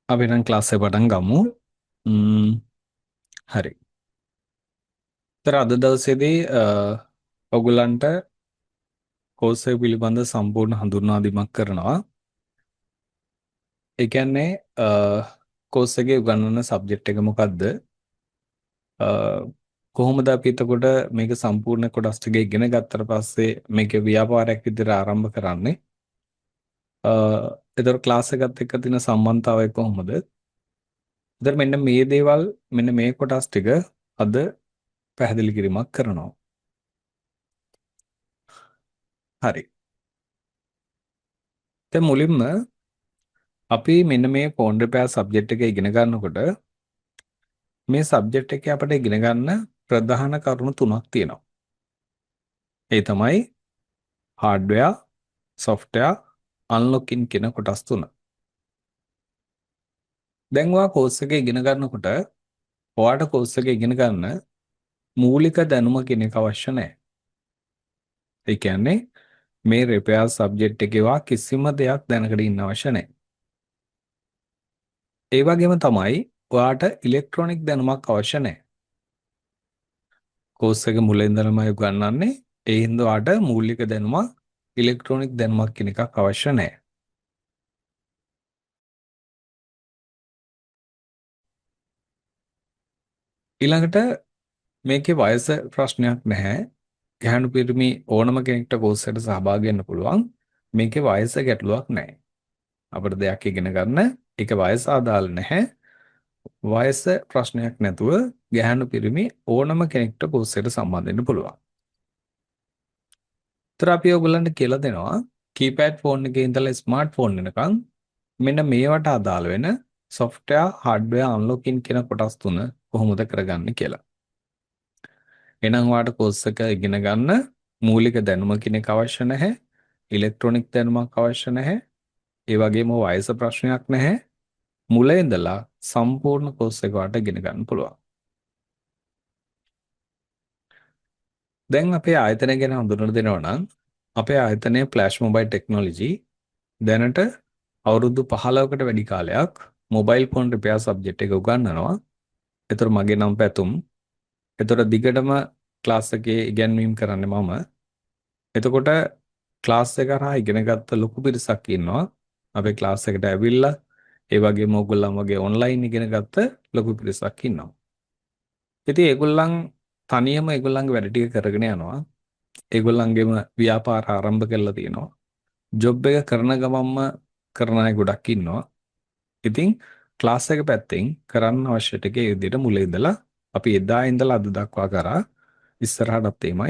අපි නම් ක්ලාස් එක පටන් ගමු. හරි. ඒතර අද දවසේදී ඔයගොල්ලන්ට කෝස් එක පිළිබඳ සම්පූර්ණ හඳුන්වා දීමක් කරනවා. ඒ කියන්නේ කෝස් එකේ උගන්වන සබ්ජෙක්ට් එක මොකද්ද? කොහොමද අපි එතකොට මේක සම්පූර්ණ කොටස් ටික ඉගෙන ගත්තට පස්සේ මේක ව්‍යාපාරයක් විදිහට ආරම්භ කරන්නේ? එතකොට ක්ලාස් එකත් එක්ක තියෙන සම්බන්ධතාවය කොහොමද? එතකොට මෙන්න මේ දේවල් මෙන්න මේ කොටස් ටික අද පැහැදිලි කිරීමක් කරනවා. හරි. දැන් මුලින්ම අපි මෙන්න මේ ෆෝන් රිපෙයාර් සබ්ජෙක්ට් එක ඉගෙන ගන්නකොට මේ සබ්ජෙක්ට් එකේ අපිට ඉගෙන ගන්න ප්‍රධාන කරුණු තුනක් තියෙනවා. ඒ තමයි හાર્ඩ්වෙයාර්, සොෆ්ට්වෙයාර්, අන්ලොකින් කියන කොටස් තුන. දැන් ඔයා කෝස් එක ඉගෙන ගන්නකොට ඔයාට කෝස් එක ඉගෙන ගන්න මූලික දැනුම කියන එක අවශ්‍ය නැහැ. ඒ කියන්නේ මේ රිපෙයාර් සබ්ජෙක්ට් එකේ ඔයා කිසිම දෙයක් දැනගෙන ඉන්න අවශ්‍ය නැහැ. ඒ වගේම තමයි ඔයාට ඉලෙක්ට්‍රොනික දැනුමක් අවශ්‍ය නැහැ. කෝස් එක මුල ඉඳලමයි උගන්වන්නේ. ඒ හින්දා ඔයාට මූලික දැනුමක් ඉලෙක්ට්‍රොනික දැනුමක් කියන එකක් අවශ්‍ය නැහැ. ඊළඟට මේකේ වයස ප්‍රශ්නයක් නැහැ. ගැහණු පිරිමි ඕනම කෙනෙක්ට කෝස් එකට සහභාගී වෙන්න පුළුවන්. මේකේ වයස ගැටලුවක් නැහැ. අපිට දෙයක් ඉගෙන ගන්න ඒක වයස අදාළ නැහැ. වයස ප්‍රශ්නයක් නැතුව ගැහණු පිරිමි ඕනම කෙනෙක්ට කෝස් එකට සම්බන්ධ වෙන්න පුළුවන්. ඒතර අපි ඔයගොල්ලන්ට කියලා දෙනවා කීපෑඩ් ෆෝන් එකේ ඉඳලා ස්මාර්ට් ෆෝන් වෙනකන් මෙන්න මේවට අදාළ වෙන සොෆ්ට්වෙයාර්, හાર્ඩ්වෙයාර් අන්ලොකින් කියන කොටස් තුන කොහොමද කරගන්නේ කියලා. එහෙනම් ඔයාට කෝස් එක ඉගෙන ගන්න මූලික දැනුම කියන එක අවශ්‍ය නැහැ. ඉලෙක්ට්‍රොනික දැනුමක් අවශ්‍ය නැහැ. ඒ වගේම වයස ප්‍රශ්නයක් නැහැ. මුල ඉඳලා සම්පූර්ණ කෝස් එක ඔයාට ඉගෙන ගන්න පුළුවන්. දැන් අපේ ආයතනය ගැන හඳුන්වලා දෙනවා නම් අපේ ආයතනය ෆ්ලෑෂ් මොබයිල් ටෙක්නොලොජි දැනට අවුරුදු 15කට වැඩි කාලයක් මොබයිල් ෆෝන් රිපෙයාර් සබ්ජෙක්ට් එක උගන්වනවා. ඒතර මගේ නම පැතුම්. ඒතර දිගටම ක්ලාස් එකේ ඉගැන්වීම් කරන්නේ මම. එතකොට ක්ලාස් එක හරහා ඉගෙන ගත්ත ලොකු පිරිසක් ඉන්නවා. අපේ ක්ලාස් එකට ඇවිල්ලා ඒ වගේම ඕගොල්ලන් වගේ ඔන්ලයින් ඉගෙන ගත්ත ලොකු පිරිසක් ඉන්නවා. ඉතින් ඒගොල්ලන් තනියම ඒගොල්ලන්ගේ වැඩ ටික කරගෙන යනවා. ඒගොල්ලන්ගේම ව්‍යාපාර ආරම්භ කරලා තියෙනවා. ජොබ් එක කරන ගමන්ම කරන අය ගොඩක් ඉන්නවා. ඉතින් ක්ලාස් එක පැත්තෙන් කරන්න අවශ්‍ය ටික ඒ විදිහට මුල ඉඳලා අපි එදා ඉඳලා අද දක්වා කරා. ඉස්සරහටත් එimhe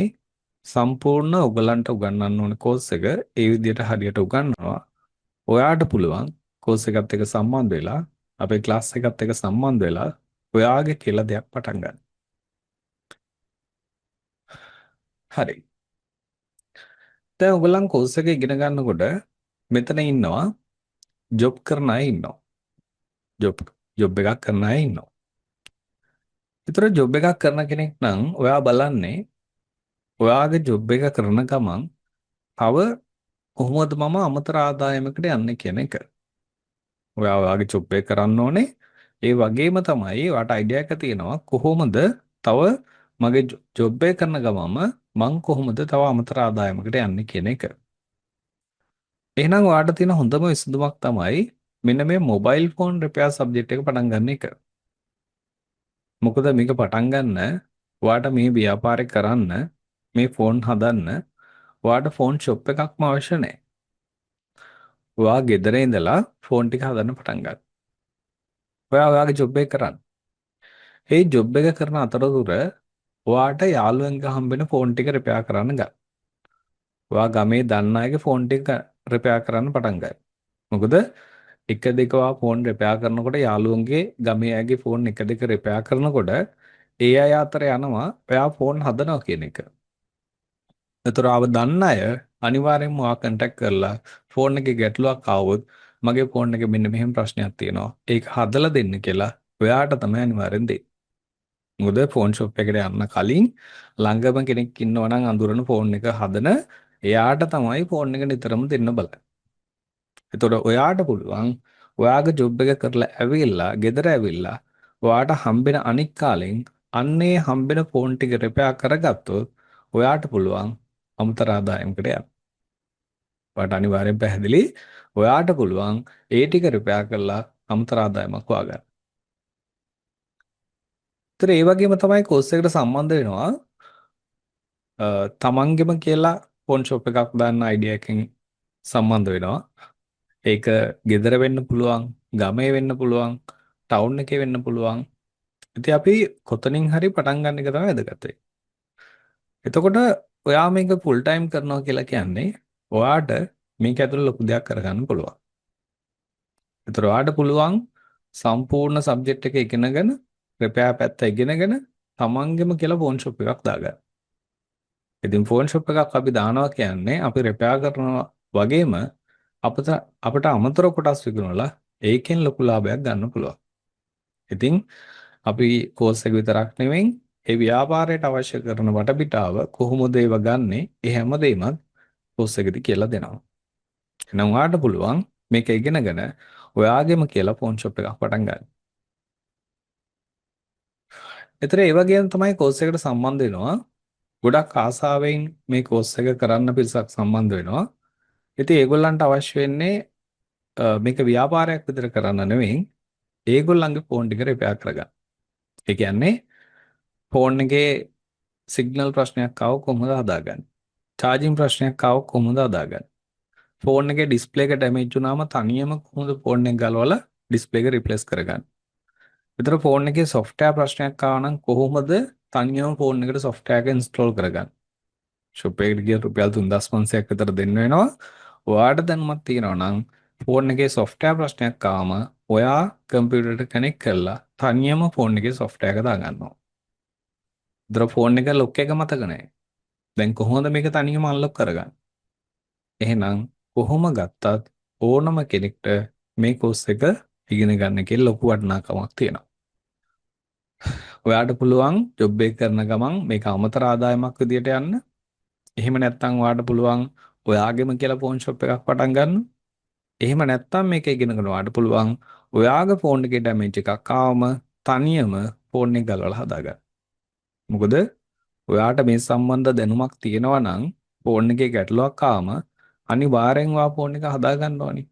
සම්පූර්ණ ඔයගලන්ට උගන්වන්න ඕන කෝස් එක ඒ විදිහට හරියට උගන්වනවා. ඔයාට පුළුවන් කෝස් එකත් එක්ක සම්බන්ධ වෙලා අපේ ක්ලාස් එකත් එක්ක සම්බන්ධ වෙලා ඔයාගේ කියලා දෙයක් පටන් ගන්න. හරි. දැන් ඔයගලන් කෝස් එක ඉගෙන ගන්නකොට මෙතන ඉන්නවා ජොබ් කරන අය ඉන්නවා. ජොබ් එකක් කරන අය ඉන්නවා. ඒතර ජොබ් එකක් කරන කෙනෙක් නම් ඔයා බලන්නේ ඔයාගේ ජොබ් එක කරන ගමන් තව කොහොමද මම අමතර ආදායමකට යන්නේ කියන එක. ඔයා ඔයාගේ ජොබ් එක කරන්න ඕනේ. ඒ වගේම තමයි ඔයාට අයිඩියා එක තියෙනවා කොහොමද තව මගේ ජොබ් එක කරන ගමන්ම මං කොහොමද තව අමතර ආදායමකට යන්නේ කියන එක. එහෙනම් ඔයාට තියෙන හොඳම විසඳුමක් තමයි මෙන්න මේ මොබයිල් ෆෝන් රිපෙයාර් සබ්ජෙක්ට් එක පටන් ගන්න එක. මොකද මේක පටන් ගන්න ඔයාට මේ ව්‍යාපාරේ කරන්න මේ ෆෝන් හදන්න ඔයාට ෆෝන් ෂොප් එකක්ම අවශ්‍ය නැහැ. ඔයා ගෙදර ඉඳලා ෆෝන් ටික හදන්න පටන් ගන්න. ඔයා ඔයාගේ ජොබ් එක කරන්න. ඒ ජොබ් එක කරන අතරතුර ඔයාට යාළුවන්ගේ හම්බෙන ෆෝන් ටික රිපෙයාර් කරන්න ගන්න. ඔයා ගමේ දන්න අයගේ ෆෝන් ටික රිපෙයාර් කරන්න පටන් ගන්න. මොකද එක දෙක ඔයා ෆෝන් රිපෙයාර් කරනකොට යාළුවන්ගේ ගමේ අයගේ ෆෝන් එක දෙක රිපෙයාර් කරනකොට ඒ අය අතර යනවා ඔයා ෆෝන් හදනවා කියන එක. ඒතර ආව දන්න අය අනිවාර්යෙන්ම ඔයා කන්ටැක්ට් කරලා ෆෝන් එකේ ගැටලුවක් ආවොත් මගේ ෆෝන් එකේ මෙන්න මෙහෙම ප්‍රශ්නයක් තියෙනවා. ඒක හදලා දෙන්න කියලා ඔයාට තමයි අනිවාර්යෙන් දෙන්නේ. මොකද ෆෝන් ෂොප් එකට යන්න කලින් ළඟම කෙනෙක් ඉන්නවා නම් අඳුරන ෆෝන් එක හදන එයාට තමයි ෆෝන් එක නිතරම දෙන්න බලන්නේ. එතකොට ඔයාට පුළුවන් ඔයාගේ ජොබ් එක කරලා ඇවිල්ලා ගෙදර ඇවිල්ලා ඔයාට හම්බෙන අනික් කාලෙන් අන්නේ හම්බෙන ෆෝන් ටික රිපෙයාර් කරගත්තොත් ඔයාට පුළුවන් අමතර ආදායමකට යන්න. ඔයාට අනිවාර්යෙන් පැහැදිලි ඔයාට පුළුවන් ඒ ටික රිපෙයාර් කරලා අමතර ආදායමක් හොයාගන්න. ඒතර ඒ වගේම තමයි කෝස් එකට සම්බන්ධ වෙනවා තමන්ගෙම කියලා ෆෝන් ෂොප් එකක් දාන්න අයිඩියා එකකින් සම්බන්ධ වෙනවා. ඒක ගෙදර වෙන්න පුළුවන්, ගමේ වෙන්න පුළුවන්, ටවුන් එකේ වෙන්න පුළුවන්. ඉතින් අපි කොතනින් හරි පටන් ගන්න එක තමයි වැදගත් වෙන්නේ. එතකොට ඔයා මේක ෆුල් ටයිම් කරනවා කියලා කියන්නේ ඔයාට මේක ඇතුළේ ලොකු දෙයක් කරගන්න පුළුවන්. ඒතර ඔයාට පුළුවන් සම්පූර්ණ සබ්ජෙක්ට් එක ඉගෙනගෙන රිපෙයාර් පැත්ත ඉගෙනගෙන තමන්ගෙම කියලා ෆෝන් ෂොප් එකක් දාගන්න. ඉතින් ෆෝන් ෂොප් එකක් අපි දානවා කියන්නේ අපි රිපෙයාර් කරනවා වගේම අපිට අපට අමතර කොටස් විකුණලා ඒකෙන් ලොකු ලාභයක් ගන්න පුළුවන්. ඉතින් අපි කෝස් එක විතරක් නෙවෙයි ඒ ව්‍යාපාරයට අවශ්‍ය කරන වටපිටාව කොහොමද ඒව ගන්නෙ ඒ හැමදේම කෝස් එකේදී කියලා දෙනවා. එහෙනම් ඔයාට පුළුවන් මේක ඉගෙනගෙන ඔයාගෙම කියලා ෆෝන් ෂොප් එකක් පටන් ගන්න. ඒතර ඒ වගේම තමයි කෝස් එකට සම්බන්ධ වෙනවා. ගොඩක් ආසාවෙන් මේ කෝස් එක කරන්න පිරිසක් සම්බන්ධ වෙනවා. ඉතින් ඒගොල්ලන්ට අවශ්‍ය වෙන්නේ මේක ව්‍යාපාරයක් විතර කරන්න නෙවෙයි ඒගොල්ලන්ගේ ෆෝන් ටික රිපෙයාර් කරගන්න. ඒ කියන්නේ ෆෝන් එකේ සිග්නල් ප්‍රශ්නයක් ආවොත් කොහොමද හදාගන්නේ? චාර්ජින් ප්‍රශ්නයක් ආවොත් කොහොමද හදාගන්නේ? ෆෝන් එකේ ඩිස්ප්ලේ එක ඩැමේජ් වුණාම තනියම කොහොමද ෆෝන් එක ගලවලා ඩිස්ප්ලේ එක රිප්ලේස් කරගන්නේ? විතර ෆෝන් එකේ සොෆ්ට්වෙයාර් ප්‍රශ්නයක් ආව නම් කොහොමද තනියම ෆෝන් එකට සොෆ්ට්වෙයාර් එක ඉන්ස්ටෝල් කරගන්නේ? ෂොප් එකට ගියොත් රුපියල් 3500ක් විතර දෙන්න වෙනවා. ඔයාට දැනුමක් තියෙනවා නම් ෆෝන් එකේ සොෆ්ට්වෙයාර් ප්‍රශ්නයක් ආවම ඔයා කම්පියුටරේට කනෙක්ට් කරලා තනියම ෆෝන් එකේ සොෆ්ට්වෙයාර් එක දාගන්නවා. ඒතර ෆෝන් එක ලොක් එක මතක නැහැ. දැන් කොහොමද මේක තනියම අන්ලොක් කරගන්නේ? එහෙනම් කොහොම ගත්තත් ඕනම කෙනෙක්ට මේ කෝස් එක ඉගෙන ගන්න එකේ ලොකු වටිනාකමක් තියෙනවා. ඔයාට පුළුවන් ජොබ් එක කරන ගමන් මේක අමතර ආදායමක් විදියට යන්න. එහෙම නැත්නම් ඔයාට පුළුවන් ඔයාගෙම කියලා ෆෝන් ෂොප් එකක් පටන් ගන්න. එහෙම නැත්නම් මේක ඉගෙනගෙන ඔයාට පුළුවන් ඔයාගේ ෆෝන් එකේ ඩැමේජ් එකක් ආවම තනියම ෆෝන් එක ගලවලා හදාගන්න. මොකද ඔයාට මේ සම්බන්ධ දැනුමක් තියෙනවා නම් ෆෝන් එකේ ගැටලුවක් ආවම අනිවාර්යෙන් ඔයා ෆෝන් එක හදාගන්න ඕනි.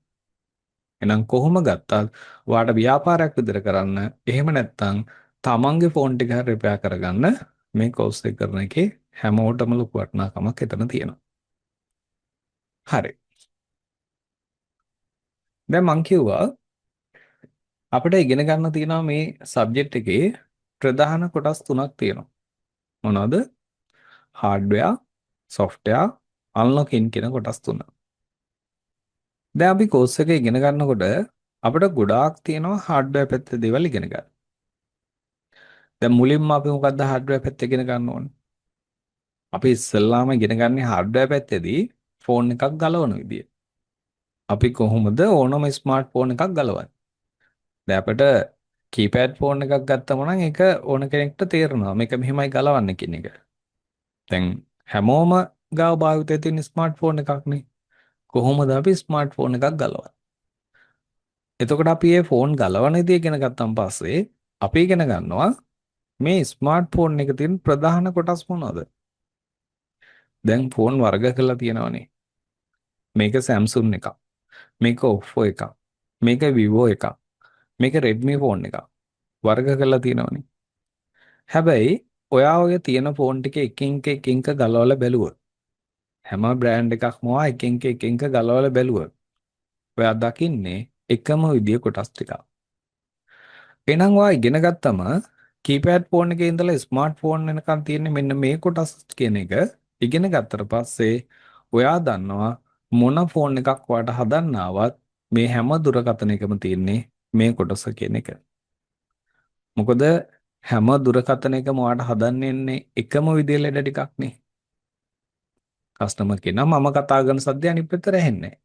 එහෙනම් කොහොම ගත්තත් ඔයාට ව්‍යාපාරයක් විතර කරන්න එහෙම නැත්නම් තමන්ගේ ෆෝන් ටික හරි රිපෙයාර් කරගන්න මේ කෝස් එක කරන එකේ හැමෝටම ලොකු වටිනාකමක් එතන තියෙනවා. හරි. දැන් මං කිව්වා අපිට ඉගෙන ගන්න තියෙනවා මේ සබ්ජෙක්ට් එකේ ප්‍රධාන කොටස් තුනක් තියෙනවා. මොනවද? හાર્ඩ්වෙයාර්, සොෆ්ට්වෙයාර්, අන්ලොකින් කියන කොටස් තුන. දැන් අපි කෝස් එක ඉගෙන ගන්නකොට අපිට ගොඩාක් තියෙනවා හાર્ඩ්වෙයාර් පැත්තේ දේවල් ඉගෙන ගන්න. දැන් මුලින්ම අපි මොකද්ද හાર્ඩ්වෙයාර් පැත්ත ඉගෙන ගන්න ඕනේ? අපි ඉස්සෙල්ලාම ඉගෙන ගන්නේ හાર્ඩ්වෙයාර් පැත්තේදී ෆෝන් එකක් ගලවන විදිය. අපි කොහොමද ඕනම ස්මාර්ට් ෆෝන් එකක් ගලවන්නේ? දැන් අපිට කීපෑඩ් ෆෝන් එකක් ගත්තම නම් ඒක ඕන කෙනෙක්ට තේරෙනවා මේක මෙහෙමයි ගලවන්නේ කියන එක. දැන් හැමෝම ගාව භාවිතයේ තියෙන ස්මාර්ට් ෆෝන් එකක් නේ. කොහොමද අපි ස්මාර්ට් ෆෝන් එකක් ගලවන්නේ? එතකොට අපි මේ ෆෝන් ගලවන විදිය ඉගෙන ගත්තන් පස්සේ අපි ඉගෙන ගන්නවා මේ ස්මාර්ට් ෆෝන් එක තියෙන ප්‍රධාන කොටස් මොනවද? දැන් ෆෝන් වර්ග කරලා තියෙනවනේ. මේක Samsung එකක්. මේක Oppo එකක්. මේක Vivo එකක්. මේක Redmi phone එකක්. වර්ග කරලා තියෙනවනේ. හැබැයි ඔයා ඔය තියෙන ෆෝන් ටික එකින් එක එකින් එක ගලවලා බැලුවොත් හැම බ්‍රෑන්ඩ් එකක්ම ඔයා එකින් එක එකින් එක ගලවලා බැලුවොත් ඔයා දකින්නේ එකම විදිය කොටස් ටිකක්. එහෙනම් ඔයා ඉගෙන ගත්තම කීපෑඩ් ෆෝන් එකේ ඉඳලා ස්මාර්ට් ෆෝන් වෙනකන් තියෙන්නේ මෙන්න මේ කොටස් කියන එක ඉගෙන ගත්තට පස්සේ ඔයා දන්නවා මොන ෆෝන් එකක් ඔයාට හදන්න ආවත් මේ හැම දුරකථනයකම තියෙන්නේ මේ කොටස කියන එක. මොකද හැම දුරකථනයකම ඔයාට හදන්න එන්නේ එකම විදිහේ ලෙඩ ටිකක් නේ. කස්ටමර් කියනවා මම කතා කරන සද්දේ අනිත් පැත්තට ඇහෙන්නේ නැහැ.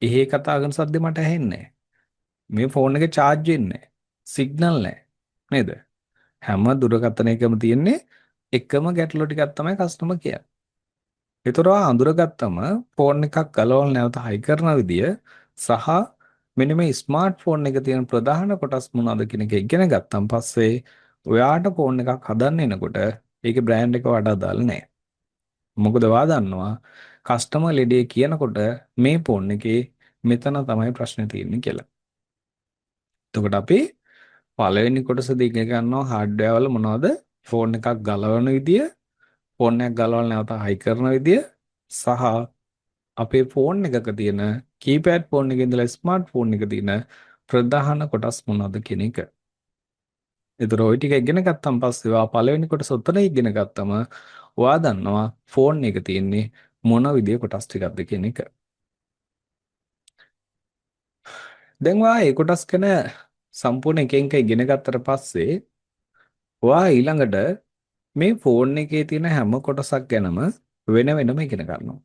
එහෙ කතා කරන සද්දේ මට ඇහෙන්නේ නැහැ. මේ ෆෝන් එක චාර්ජ් වෙන්නේ නැහැ. සිග්නල් නැහැ. නේද? හැම දුරකථනයකම තියෙන්නේ එකම ගැටලු ටිකක් තමයි කස්ටමර් කියන්නේ. ඒතර ඔයා අඳුරගත්තම ෆෝන් එකක් ගලවලා නැවත හයි කරන විදිය සහ මෙන්න මේ ස්මාර්ට්ෆෝන් එක තියෙන ප්‍රධාන කොටස් මොනවද කියන එක ඉගෙන ගත්තන් පස්සේ ඔයාට ෆෝන් එකක් හදන්න එනකොට ඒකේ බ්‍රෑන්ඩ් එක වඩා අදාළ නෑ. මොකද ඔයා දන්නවා කස්ටමර් ලෙඩේ කියනකොට මේ ෆෝන් එකේ මෙතන තමයි ප්‍රශ්නේ තියෙන්නේ කියලා. එතකොට අපි පළවෙනි කොටසදී ඉගෙන ගන්නවා හાર્ඩ්වෙයාර් වල මොනවද ෆෝන් එකක් ගලවන විදිය, ෆෝන් එකක් ගලවලා නැවත හයි කරන විදිය සහ අපේ ෆෝන් එකක තියෙන කීපෑඩ් ෆෝන් එකේ ඉඳලා ස්මාර්ට් ෆෝන් එක තියෙන ප්‍රධාන කොටස් මොනවද කියන එක. ඒතර ඔය ටික ඉගෙන ගත්තන් පස්සේ ඔයා පළවෙනි කොටස ඔතන ඉගෙන ගත්තම ඔයා දන්නවා ෆෝන් එක තියෙන්නේ මොන විදිය කොටස් ටිකක්ද කියන එක. දැන් ඔයා ඒ කොටස් ගැන සම්පූර්ණ එක එක ඉගෙන ගත්තට පස්සේ ඔයා ඊළඟට මේ ෆෝන් එකේ තියෙන හැම කොටසක් ගැනම වෙන වෙනම ඉගෙන ගන්නවා.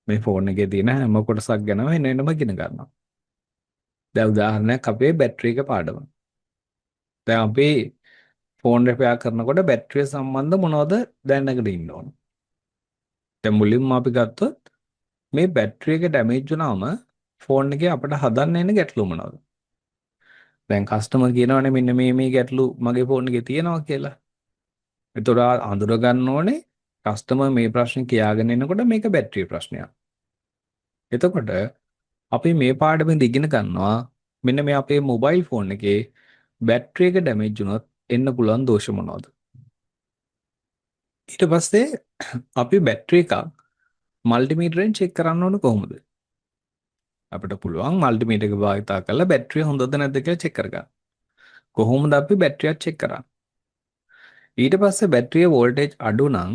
මේ ෆෝන් එකේ තියෙන හැම කොටසක් ගැනම වෙන වෙනම ඉගෙන ගන්නවා. දැන් උදාහරණයක් අපේ බැටරි එක පාඩම. දැන් අපි ෆෝන් රිපෙයාර් කරනකොට බැටරිය සම්බන්ධ මොනවද දැනගෙන ඉන්න ඕන. දැන් මුලින්ම අපි ගත්තොත් මේ බැටරි එක ඩැමේජ් වුණාම ෆෝන් එකේ අපිට හදන්න එන ගැටලු මොනවද? දැන් කස්ටමර් කියනවනේ මෙන්න මේ මේ ගැටලු මගේ ෆෝන් එකේ තියෙනවා කියලා. එතකොට අඳුර ගන්න ඕනේ කස්ටමර් මේ ප්‍රශ්නේ කියාගෙන එනකොට මේක බැටරි ප්‍රශ්නයක්. එතකොට අපි මේ පාඩමෙන් ඉගෙන ගන්නවා මෙන්න මේ අපේ මොබයිල් ෆෝන් එකේ බැටරි එක ඩැමේජ් වුණොත් එන්න පුළුවන් දෝෂ මොනවද? ඊට පස්සේ අපි බැටරි එකක් මල්ටිමීටරෙන් චෙක් කරන්න ඕන කොහොමද? අපිට පුළුවන් මල්ටිමීටර් එක භාවිතා කරලා බැටරිය හොඳද නැද්ද කියලා චෙක් කරගන්න. කොහොමද අපි බැටරියක් චෙක් කරන්නේ? ඊට පස්සේ බැටරිය වෝල්ටේජ් අඩු නම්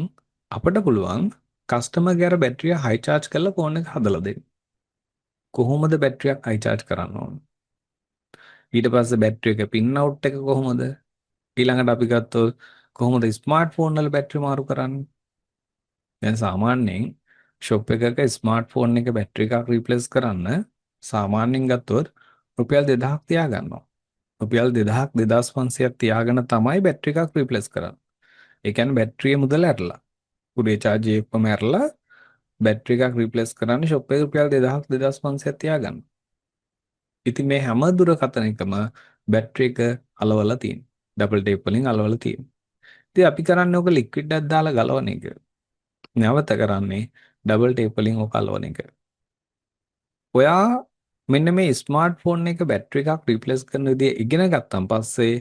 අපිට පුළුවන් කස්ටමර්ගේ අර බැටරිය හයි චාර්ජ් කරලා ෆෝන් එක හදලා දෙන්න. කොහොමද බැටරියක් හයි චාර්ජ් කරන්න ඕන? ඊට පස්සේ බැටරි එක පින් අවුට් එක කොහොමද? ඊළඟට අපි ගත්තොත් කොහොමද ස්මාර්ට්ෆෝන් වල බැටරි මාරු කරන්නේ? දැන් සාමාන්‍යයෙන් ෂොප් එකක ස්මාර්ට්ෆෝන් එක බැටරි එකක් රීප්ලේස් කරන්න සාමාන්‍යයෙන් ගත්තොත් රුපියල් 2000ක් තියාගන්නවා. රුපියල් 2000ක් 2500ක් තියාගෙන තමයි බැටරි එකක් රීප්ලේස් කරන්නේ. ඒ කියන්නේ බැටරිය මුදල ඇරලා කුරියර් චාර්ජ් එකම ඇරලා බැටරි එකක් රීප්ලේස් කරන්න ෂොප් එකේ රුපියල් 2000ක් 2500ක් තියාගන්න. ඉතින් මේ හැම දුරකථනයකම බැටරි එක අලවලා තියෙනවා. ඩබල් ටේප් වලින් අලවලා තියෙනවා. ඉතින් අපි කරන්නේ ඔක ලික්විඩ් එකක් දාලා ගලවන එක. නැවත කරන්නේ ඩබල් ටේප් වලින් ඔක අලවන එක. ඔයා මෙන්න මේ ස්මාර්ට්ෆෝන් එක බැටරි එකක් රීප්ලේස් කරන විදිය ඉගෙන ගත්තන් පස්සේ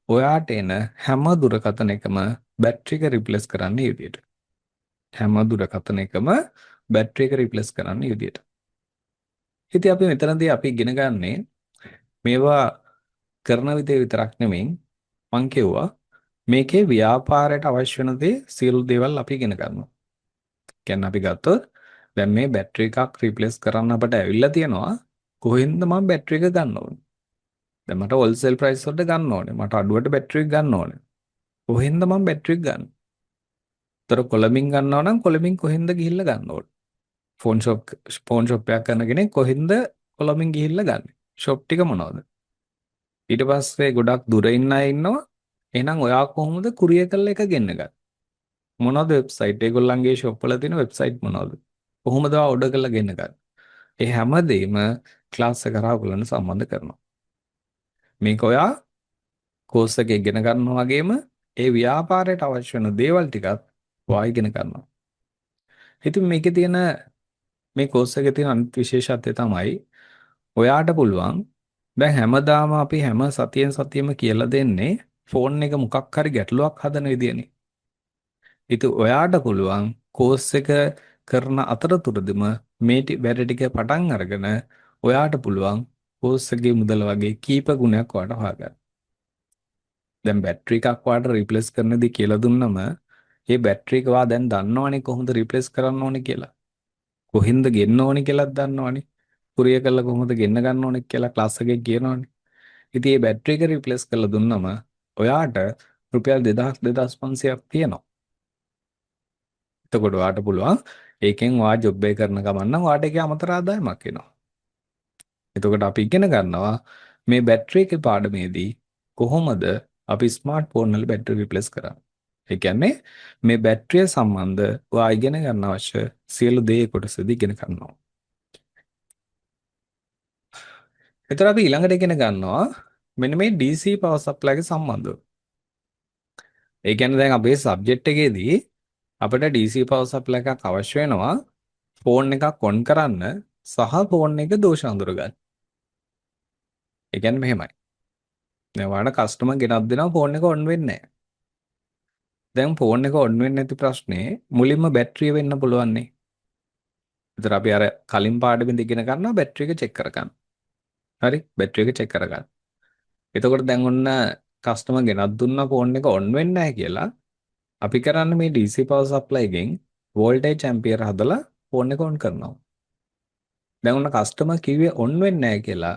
ඔයාට එන හැම දුරකථනයකම බැටරි එක රීප්ලේස් කරන්න මේ විදියට. හැම දුරකථනයකම බැටරි එක රීප්ලේස් කරන්න මේ විදියට. ඉතින් අපි මෙතනදී අපි ඉගෙන ගන්නේ මේවා කරන විදිය විතරක් නෙමෙයි මං කිව්වා මේකේ ව්‍යාපාරයට අවශ්‍ය වෙන දේ සියලු දේවල් අපි ඉගෙන ගන්නවා. කියන්නේ අපි ගත්තොත් දැන් මේ බැටරි එකක් රීප්ලේස් කරන්න අපට ඇවිල්ලා තියෙනවා කොහෙන්ද මම බැටරි එක ගන්න ඕනේ? දැන් මට හෝල්සේල් ප්‍රයිස් වලට ගන්න ඕනේ. මට අඩුවට බැටරි එක ගන්න ඕනේ. කොහෙන්ද මම බැටරි එක ගන්න? ඒතර කොළඹින් ගන්නවා නම් කොළඹින් කොහෙන්ද ගිහිල්ලා ගන්න ඕනේ? ෆෝන් ෂොප් එකක් කරන කෙනෙක් කොහෙන්ද කොළඹින් ගිහිල්ලා ගන්න? ෂොප් ටික මොනවද? ඊට පස්සේ ගොඩක් දුර ඉන්න අය ඉන්නවා. එහෙනම් ඔයා කොහොමද කුරියර් කරලා එක ගෙන්න ගන්නේ? මොනවද වෙබ්සයිට්? ඒගොල්ලන්ගේ ෂොප් වල තියෙන වෙබ්සයිට් මොනවද? කොහොමද ඔයා ඔඩර් කරලා ගෙන්න ගන්නේ? ඒ හැමදේම ක්ලාස් එක කරා ඔයගොල්ලන්ට සම්බන්ධ කරනවා. මේක ඔයා කෝස් එක ඉගෙන ගන්නවා වගේම ඒ ව්‍යාපාරයට අවශ්‍ය වෙන දේවල් ටිකත් ඔයා ඉගෙන ගන්නවා. ඉතින් මේකේ තියෙන මේ කෝස් එකේ තියෙන අනිත් විශේෂත්වය තමයි ඔයාට පුළුවන් දැන් හැමදාම අපි හැම සතියෙන් සතියෙම කියලා දෙන්නේ ෆෝන් එක මොකක් හරි ගැටලුවක් හදන විදියනේ. ඉතින් ඔයාට පුළුවන් කෝස් එක කරන අතරතුරදම මේ වැඩ ටික පටන් අරගෙන ඔයාට පුළුවන් කෝස් එකේ මුදල වගේ කීප ගුණයක් ඔයාට හොයාගන්න. දැන් බැටරි එකක් ඔයාට රීප්ලේස් කරන දේ කියලා දුන්නම ඒ බැටරි එක ඔයා දැන් දන්නවනේ කොහොමද රීප්ලේස් කරන්න ඕනේ කියලා. කොහෙන්ද ගෙන්න ඕනේ කියලාත් දන්නවනේ. කුරියර් කරලා කොහොමද ගෙන්න ගන්න ඕනේ කියලා ක්ලාස් එකේ කියනවනේ. ඉතින් මේ බැටරි එක රීප්ලේස් කරලා දුන්නම ඔයාට රුපියල් 2000 2500ක් තියෙනවා. එතකොට ඔයාට පුළුවන් ඒකෙන් ඔයා ජොබ් එක කරන ගමන් නම් ඔයාට ඒකේ අමතර ආදායමක් එනවා. එතකොට අපි ඉගෙන ගන්නවා මේ බැටරි එකේ පාඩමේදී කොහොමද අපි ස්මාර්ට්ෆෝන් වල බැටරි රිප්ලේස් කරන්නේ. ඒ කියන්නේ මේ බැටරිය සම්බන්ධ ඔයා ඉගෙන ගන්න අවශ්‍ය සියලු දේ කොටසදී ඉගෙන ගන්නවා. එතකොට අපි ඊළඟට ඉගෙන ගන්නවා මෙන්න මේ DC power supply එක සම්බන්ධව. ඒ කියන්නේ දැන් අපේ සබ්ජෙක්ට් එකේදී අපිට DC power supply එකක් අවශ්‍ය වෙනවා ෆෝන් එකක් ඔන් කරන්න සහ ෆෝන් එක දෝෂ අඳුරගන්න. ඒ කියන්නේ මෙහෙමයි. දැන් ඔයාලට කස්ටමර් ගෙනත් දෙනවා ෆෝන් එක ඔන් වෙන්නේ නැහැ. දැන් ෆෝන් එක ඔන් වෙන්නේ නැති ප්‍රශ්නේ මුලින්ම බැටරිය වෙන්න පුළුවන් නේ. ඒතර අපි අර කලින් පාඩමෙන් ඉගෙන ගන්නවා බැටරි එක චෙක් කරගන්න. හරි, බැටරි එක චෙක් කරගන්න. එතකොට දැන් ඔන්න කස්ටමර් ගෙනත් දුන්නා ෆෝන් එක ඔන් වෙන්නේ නැහැ කියලා. අපි කරන්නේ මේ DC power supply එකෙන් වෝල්ටේජ් ඇම්පියර් හදලා ෆෝන් එක ඔන් කරනවා. දැන් ඔන්න කස්ටමර් කිව්වේ ඔන් වෙන්නේ නැහැ කියලා.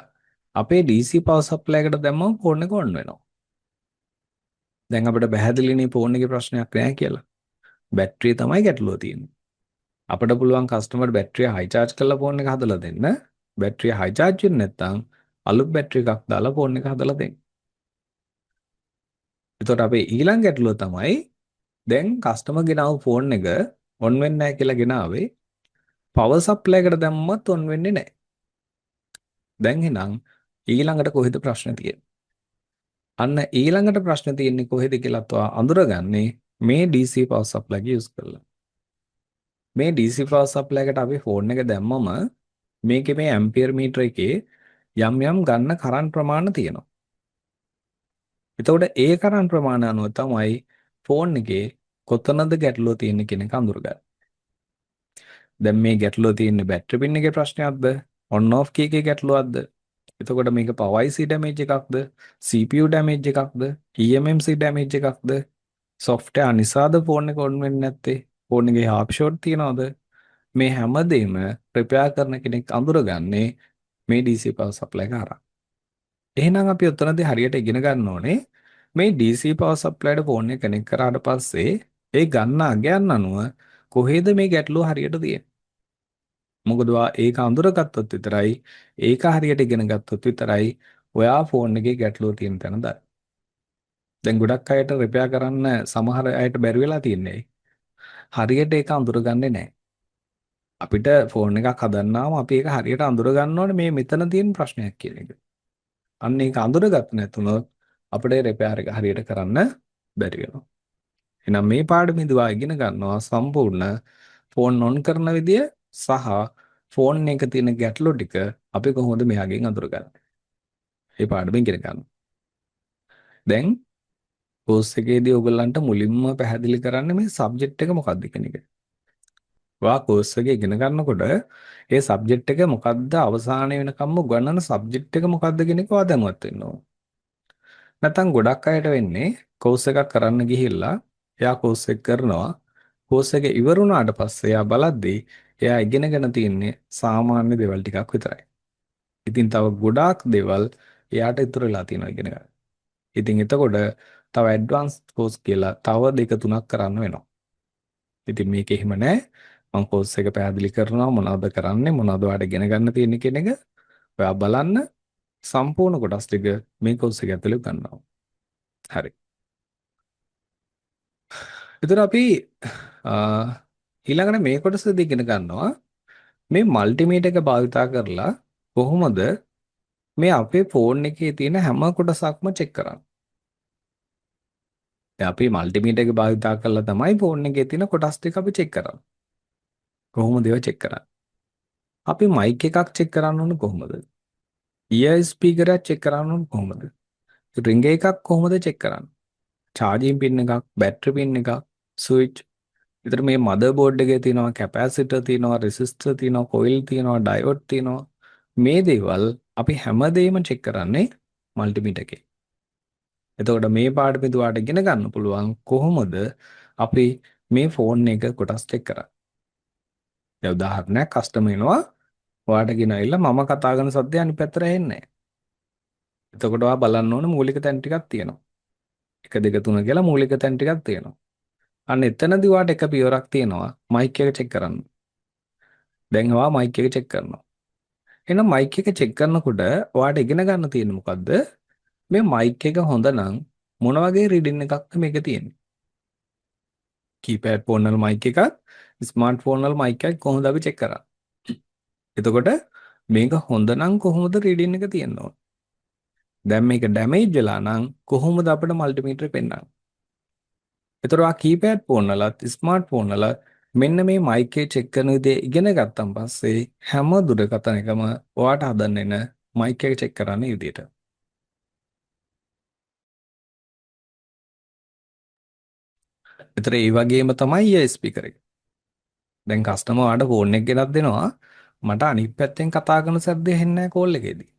අපේ DC power supply එකට දැම්මම ෆෝන් එක ඔන් වෙනවා. දැන් අපිට පැහැදිලිනේ ෆෝන් එකේ ප්‍රශ්නයක් නෑ කියලා. බැටරිය තමයි ගැටලුව තියෙන්නේ. අපිට පුළුවන් කස්ටමර් බැටරිය හයි චාර්ජ් කරලා ෆෝන් එක හදලා දෙන්න. බැටරිය හයි චාර්ජ් වෙන්නේ නැත්නම් අලුත් බැටරි එකක් දාලා ෆෝන් එක හදලා දෙන්න. එතකොට අපේ ඊළඟ ගැටලුව තමයි දැන් කස්ටමර් ගෙනාවු ෆෝන් එක ඔන් වෙන්නේ නැහැ කියලා ගෙනාවේ පවර් සප්ලයි එකට දැම්මත් ඔන් වෙන්නේ නැහැ. දැන් එහෙනම් ඊළඟට කොහෙද ප්‍රශ්න තියෙන්නේ? අන්න ඊළඟට ප්‍රශ්න තියෙන්නේ කොහෙද කියලාත් ඔයා අඳුරගන්නේ මේ DC power supply එක යූස් කරලා. මේ DC power supply එකට අපි ෆෝන් එක දැම්මම මේකේ මේ ඇම්පියර් මීටර එකේ යම් යම් ගන්න කරන්ට් ප්‍රමාණ තියෙනවා. එතකොට ඒ කරන්ට් ප්‍රමාණය අනුව තමයි ෆෝන් එකේ කොතනද ගැටලුව තියෙන්නේ කියන එක අඳුරගන්නේ. දැන් මේ ගැටලුව තියෙන්නේ බැටරි පින් එකේ ප්‍රශ්නයක්ද? ඔන් ඔෆ් කී එකේ ගැටලුවක්ද? එතකොට මේක පවර් IC damage එකක්ද? CPU damage එකක්ද? eMMC damage එකක්ද? සොෆ්ට්වෙයාර් නිසාද ෆෝන් එක ඔන් වෙන්නේ නැත්තේ? ෆෝන් එකේ හාෆ් ෂෝට් තියනවද? මේ හැමදේම රිපෙයාර් කරන කෙනෙක් අඳුරගන්නේ මේ DC power supply එක හරහා. එහෙනම් අපි ඔතනදී හරියට ඉගෙන ගන්න ඕනේ මේ DC power supply එකට ෆෝන් එක කනෙක්ට් කරාට පස්සේ ඒ ගන්න අගයන් අනුව කොහෙද මේ ගැටලුව හරියට තියෙන්නේ? මොකද ඔයා ඒක අඳුරගත්තොත් විතරයි, ඒක හරියට ඉගෙන ගත්තොත් විතරයි ඔයා ෆෝන් එකේ ගැටලුව තියෙන තැන දන්නේ. දැන් ගොඩක් අයට රිපෙයාර් කරන්න සමහර අයට බැරි වෙලා තියෙන්නේ. හරියට ඒක අඳුරගන්නේ නැහැ. අපිට ෆෝන් එකක් හදන්නාම අපි ඒක හරියට අඳුර ගන්න ඕනේ මේ මෙතන තියෙන ප්‍රශ්නයක් කියන එක. අන්න ඒක අඳුරගත්ත නැතුනොත් අපිට රිපෙයාර් එක හරියට කරන්න බැරි වෙනවා. එහෙනම් මේ පාඩමේදී ඔයා ඉගෙන ගන්නවා සම්පූර්ණ ෆෝන් ඔන් කරන විදිය සහ ෆෝන් එක තියෙන ගැටලු ටික අපි කොහොමද මෙයාගෙන් අඳුරගන්නේ. මේ පාඩමෙන් ඉගෙන ගන්නවා. දැන් කෝස් එකේදී ඔයගොල්ලන්ට මුලින්ම පැහැදිලි කරන්නේ මේ සබ්ජෙක්ට් එක මොකක්ද කියන එක. ඔයා කෝස් එක ඉගෙන ගන්නකොට ඒ සබ්ජෙක්ට් එක මොකද්ද අවසානයේ වෙනකම්ම උගන්වන සබ්ජෙක්ට් එක මොකද්ද කියන එක ඔයා දැනුවත් වෙන්න ඕන. නැත්නම් ගොඩක් අයට වෙන්නේ කෝස් එකක් කරන්න ගිහිල්ලා එයා කෝස් එක කරනවා. කෝස් එක ඉවර වුණාට පස්සේ එයා බලද්දී එයා ඉගෙනගෙන තියෙන්නේ සාමාන්‍ය දේවල් ටිකක් විතරයි. ඉතින් තව ගොඩාක් දේවල් එයාට ඉතුරු වෙලා තියෙනවා ඉගෙන ගන්න. ඉතින් එතකොට තව ඇඩ්වාන්ස් කෝස් කියලා තව දෙක තුනක් කරන්න වෙනවා. ඉතින් මේක එහෙම නෑ. මං කෝස් එක පැහැදිලි කරනවා මොනවද කරන්නේ, මොනවද ඔයාලට ඉගෙන ගන්න තියෙන්නේ කියන එක. ඔයා බලන්න සම්පූර්ණ කොටස් ටික මේ කෝස් එක ඇතුලේ ගන්නවා. හරි. එතකොට අපි ඊළඟට මේ කොටසදී ඉගෙන ගන්නවා මේ මල්ටිමීටර් එක භාවිතා කරලා කොහොමද මේ අපේ ෆෝන් එකේ තියෙන හැම කොටසක්ම චෙක් කරන්නේ. දැන් අපි මල්ටිමීටර් එක භාවිතා කරලා තමයි ෆෝන් එකේ තියෙන කොටස් ටික අපි චෙක් කරන්නේ. කොහොමද ඒවා චෙක් කරන්නේ? අපි මයික් එකක් චෙක් කරන්න ඕන කොහොමද? ඉයර් ස්පීකර් එකක් චෙක් කරන්න ඕන කොහොමද? රින්ග් එකක් කොහොමද චෙක් කරන්නේ? චාර්ජින් පින් එකක්, බැටරි පින් එකක්, ස්විච්. විතර මේ මදර් බෝඩ් එකේ තියෙනවා කැපැසිටර් තියෙනවා, රෙසිස්ටර් තියෙනවා, කොයිල් තියෙනවා, ඩයෝඩ් තියෙනවා. මේ දේවල් අපි හැමදේම චෙක් කරන්නේ මල්ටිමීටර් එකේ. එතකොට මේ පාඩමේදී ඔයාලට ඉගෙන ගන්න පුළුවන් කොහොමද අපි මේ ෆෝන් එක කොටස් චෙක් කරන්නේ. දැන් උදාහරණයක් කස්ටමර් එනවා ඔයාට ගෙනවිල්ලා මම කතා කරන සද්දය අනිත් පැත්තට ඇහෙන්නේ නැහැ. එතකොට ඔයා බලන්න ඕන මූලික තැන් ටිකක් තියෙනවා. 1 2 3 කියලා මූලික තැන් ටිකක් තියෙනවා. අන්න එතනදී ඔයාට එක පියවරක් තියෙනවා මයික් එක චෙක් කරන්න. දැන් ඔයා මයික් එක චෙක් කරනවා. එහෙනම් මයික් එක චෙක් කරනකොට ඔයාට ඉගෙන ගන්න තියෙන්නේ මොකද්ද? මේ මයික් එක හොඳ නම් මොන වගේ රීඩින් එකක්ද මේකේ තියෙන්නේ? කීපෑඩ් ෆෝන් වල මයික් එකත් ස්මාර්ට් ෆෝන් වල මයික් එකත් කොහොමද අපි චෙක් කරන්නේ? එතකොට මේක හොඳ නම් කොහොමද රීඩින් එක තියෙන්න ඕන? දැන් මේක ඩැමේජ් වෙලා නම් කොහොමද අපිට මල්ටිමීටරේ පෙන්නන්නේ? ඒතර ඔයා කීපෑඩ් ෆෝන් වලත් ස්මාර්ට් ෆෝන් වලත් මෙන්න මේ මයික් එක චෙක් කරන විදිය ඉගෙන ගත්තන් පස්සේ හැම දුරකථනයකම ඔයාට හදන්න එන මයික් එක චෙක් කරන්න මේ විදියට. ඒතර ඒ වගේම තමයි ඊ ස්පීකර් එක. දැන් කස්ටමර් ඔයාට ෆෝන් එක ගෙනත් දෙනවා මට අනිත් පැත්තෙන් කතා කරන සද්දය ඇහෙන්නේ නැහැ කෝල් එකේදී.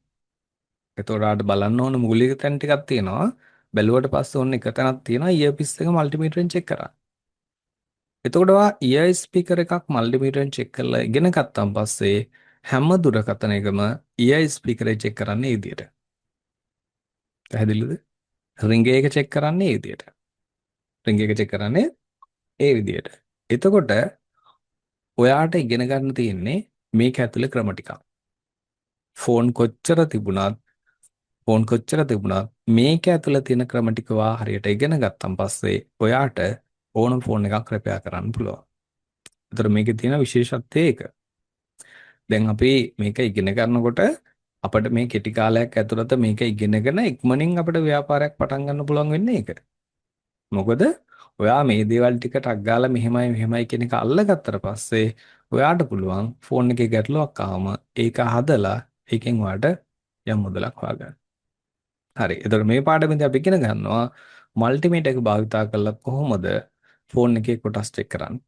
එතකොට ඔයාට බලන්න ඕන මූලික තැන් ටිකක් තියෙනවා. බැලුවට පස්සේ ඔන්න එක තැනක් තියෙනවා ඉයර්පීස් එක මල්ටිමීටරෙන් චෙක් කරන්න. එතකොට ඔයා ඉයර් ස්පීකර් එකක් මල්ටිමීටරෙන් චෙක් කරලා ඉගෙන ගත්තන් පස්සේ හැම දුරකථනයකම ඉයර් ස්පීකර් එක චෙක් කරන්නේ ඒ විදියට. පැහැදිලිද? රින්ග් එක චෙක් කරන්නේ ඒ විදියට. රින්ග් එක චෙක් කරන්නේ ඒ විදියට. එතකොට ඔයාට ඉගෙන ගන්න තියෙන්නේ මේක ඇතුලේ ක්‍රම ටිකක්. ෆෝන් කොච්චර තිබුණත් මේක ඇතුලේ තියෙන ක්‍රම ටික වා හරියට ඉගෙන ගත්තන් පස්සේ ඔයාට ඕනම ෆෝන් එකක් රිපෙයාර් කරන්න පුළුවන්. ඒතර මේකේ තියෙන විශේෂත්වය ඒක. දැන් අපි මේක ඉගෙන ගන්නකොට අපිට මේ කෙටි කාලයක් ඇතුළත මේක ඉගෙනගෙන ඉක්මනින් අපිට ව්‍යාපාරයක් පටන් ගන්න පුළුවන් වෙන්නේ ඒක. මොකද ඔයා මේ දේවල් ටික ටක් ගාලා මෙහෙමයි මෙහෙමයි කියන එක අල්ලගත්තට පස්සේ ඔයාට පුළුවන් ෆෝන් එකේ ගැටලුවක් ආවම ඒක හදලා ඒකෙන් ඔයාට යම් මුදලක් හොයාගන්න. හරි. එතකොට මේ පාඩමේදී අපි ඉගෙන ගන්නවා මල්ටිමීටර් එක භාවිතා කරලා කොහොමද ෆෝන් එකේ කොටස් චෙක් කරන්නේ.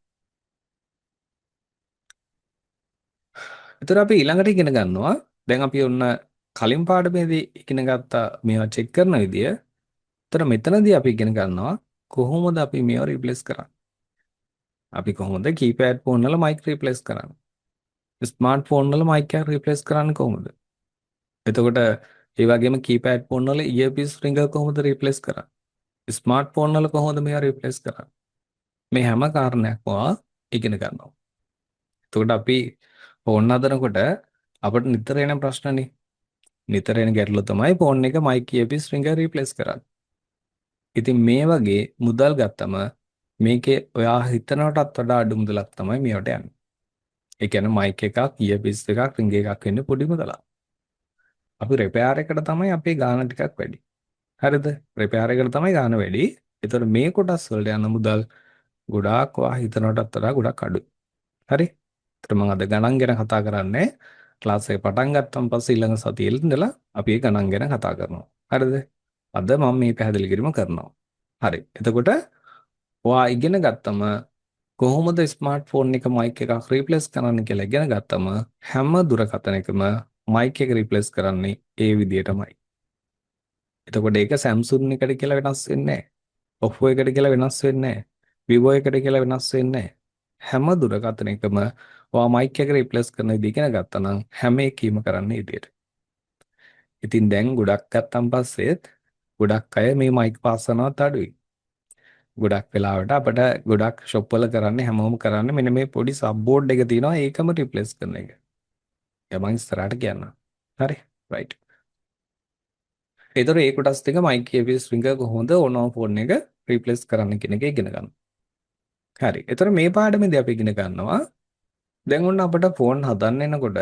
එතකොට අපි ඊළඟට ඉගෙන ගන්නවා දැන් අපි ඔන්න කලින් පාඩමේදී ඉගෙන ගත්තා මේවා චෙක් කරන විදිය. එතකොට මෙතනදී අපි ඉගෙන ගන්නවා කොහොමද අපි මේවා රිප්ලේස් කරන්නේ. අපි කොහොමද කීපෑඩ් ෆෝන් වල මයික් රිප්ලේස් කරන්නේ. ස්මාර්ට් ෆෝන් වල මයික් එක රිප්ලේස් කරන්නේ කොහොමද? එතකොට ඒ වගේම කීපෑඩ් ෆෝන් වල ඉයර්පීස් රින්ගර් කොහොමද රිප්ලේස් කරන්නේ? ස්මාර්ට් ෆෝන් වල කොහොමද මේවා රිප්ලේස් කරන්නේ? මේ හැම කාරණයක්ම ඉගෙන ගන්නවා. එතකොට අපි ෆෝන් හදනකොට අපිට නිතර එන ප්‍රශ්නනේ. නිතර එන ගැටලුව තමයි ෆෝන් එක මයික් ඉයර්පීස් රින්ගර් රිප්ලේස් කරන්නේ. ඉතින් මේ වගේ මුදල් ගත්තම මේකේ ඔයා හිතනටත් වඩා අඩු මුදලක් තමයි මේවට යන්නේ. ඒ කියන්නේ මයික් එකක්, ඉයර්පීස් එකක්, රින්ග් එකක් වෙන්නේ පොඩි මුදලක්. අපි රිපෙයාර් එකට තමයි අපේ ගාණ ටිකක් වැඩි. හරිද? රිපෙයාර් එකට තමයි ගාණ වැඩි. ඒතකොට මේ කොටස් වලට යන මුදල් ගොඩාක් ඔයා හිතනටත් වඩා ගොඩක් අඩුයි. හරි? ඒතර මම අද ගණන් ගැන කතා කරන්නේ. ක්ලාස් එක පටන් ගත්තන් පස්සේ ඊළඟ සතියේ ඉඳලා අපි ඒ ගණන් ගැන කතා කරනවා. හරිද? අද මම මේ පැහැදිලි කිරීම කරනවා. හරි. එතකොට ඔයා ඉගෙන ගත්තම කොහොමද ස්මාර්ට් ෆෝන් එක මයික් එකක් රිප්ලේස් කරන්න කියලා ඉගෙන ගත්තම හැම දුරකථනයකම මයික් එක රිප්ලේස් කරන්නේ ඒ විදියටමයි. එතකොට ඒක Samsung එකට කියලා වෙනස් වෙන්නේ නැහැ. Oppo එකට කියලා වෙනස් වෙන්නේ නැහැ. Vivo එකට කියලා වෙනස් වෙන්නේ නැහැ. හැම දුරකථනයකම ඔයා මයික් එක රිප්ලේස් කරන විදිය ඉගෙන ගත්තා නම් හැම එකකීම කරන්නේ ඒ විදියට. ඉතින් දැන් ගොඩක් ගත්තන් පස්සෙත් ගොඩක් අය මේ මයික් පාස් කරනවත් අඩුයි. ගොඩක් වෙලාවට අපිට ගොඩක් ෂොප් වල කරන්නේ හැමෝම කරන්නේ මෙන්න මේ පොඩි සබ් බෝඩ් එක තියෙනවා ඒකම රිප්ලේස් කරන එක. ඒක මං ඉස්සරහට කියන්නම්. හරි? රයිට්. ඒතර ඒ කොටස් ටික මයික් ඉයර්පීස් රින්ගර් කොහොමද ඕනම ෆෝන් එක රිප්ලේස් කරන්න කියන එක ඉගෙන ගන්න. හරි. ඒතර මේ පාඩමේදී අපි ඉගෙන ගන්නවා දැන් ඔන්න අපිට ෆෝන් හදන්න එනකොට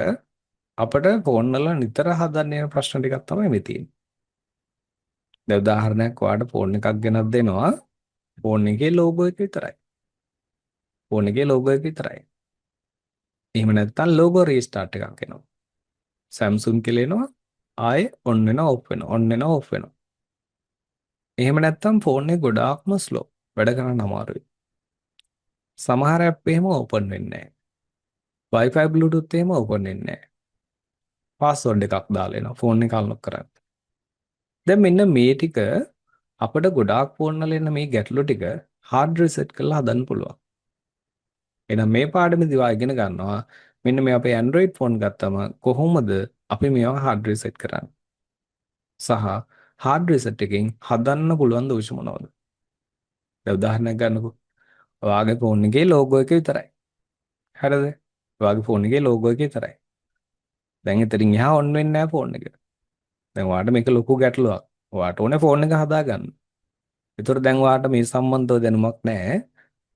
අපිට ෆෝන් වල නිතර හදන්න එන ප්‍රශ්න ටිකක් තමයි මේ තියෙන්නේ. දැන් උදාහරණයක් ඔයාලට ෆෝන් එකක් ගෙනත් දෙනවා. ෆෝන් එකේ ලෝගෝ එක විතරයි. ෆෝන් එකේ ලෝගෝ එක විතරයි. එහෙම නැත්නම් ලෝගෝ රීස්ටාර්ට් එකක් එනවා. Samsung කියලා එනවා. ආයේ ඔන් වෙනවා ඔෆ් වෙනවා. ඔන් වෙනවා ඔෆ් වෙනවා. එහෙම නැත්නම් ෆෝන් එක ගොඩාක්ම ස්ලෝ. වැඩ කරන්න අමාරුයි. සමහර ඇප් එහෙම ඕපන් වෙන්නේ නැහැ. Wi-Fi Bluetooth එහෙම ඕපන් වෙන්නේ නැහැ. පාස්වර්ඩ් එකක් දාලා එනවා ෆෝන් එක අන්ලොක් කරන්න. දැන් මෙන්න මේ ටික අපිට ගොඩාක් ෆෝන් වල එන මේ ගැටලු ටික හાર્ඩ් රිසෙට් කරලා හදන්න පුළුවන්. එහෙනම් මේ පාඩමේදී ඔයා ඉගෙන ගන්නවා මෙන්න මේ අපේ Android phone ගත්තම කොහොමද අපි මේවා හાર્ඩ් රිසෙට් කරන්නේ සහ හાર્ඩ් රිසෙට් එකෙන් හදන්න පුළුවන් දෝෂ මොනවද? දැන් උදාහරණයක් ගන්නකෝ. ඔයාගේ ෆෝන් එකේ ලෝගෝ එක විතරයි. හරිද? ඔයාගේ ෆෝන් එකේ ලෝගෝ එක විතරයි. දැන් එතනින් එහා ඔන් වෙන්නේ නැහැ ෆෝන් එක. දැන් ඔයාට මේක ලොකු ගැටලුවක්. ඔයාට ඕනේ ෆෝන් එක හදාගන්න. ඒතර දැන් ඔයාට මේ සම්බන්ධව දැනුමක් නැහැ.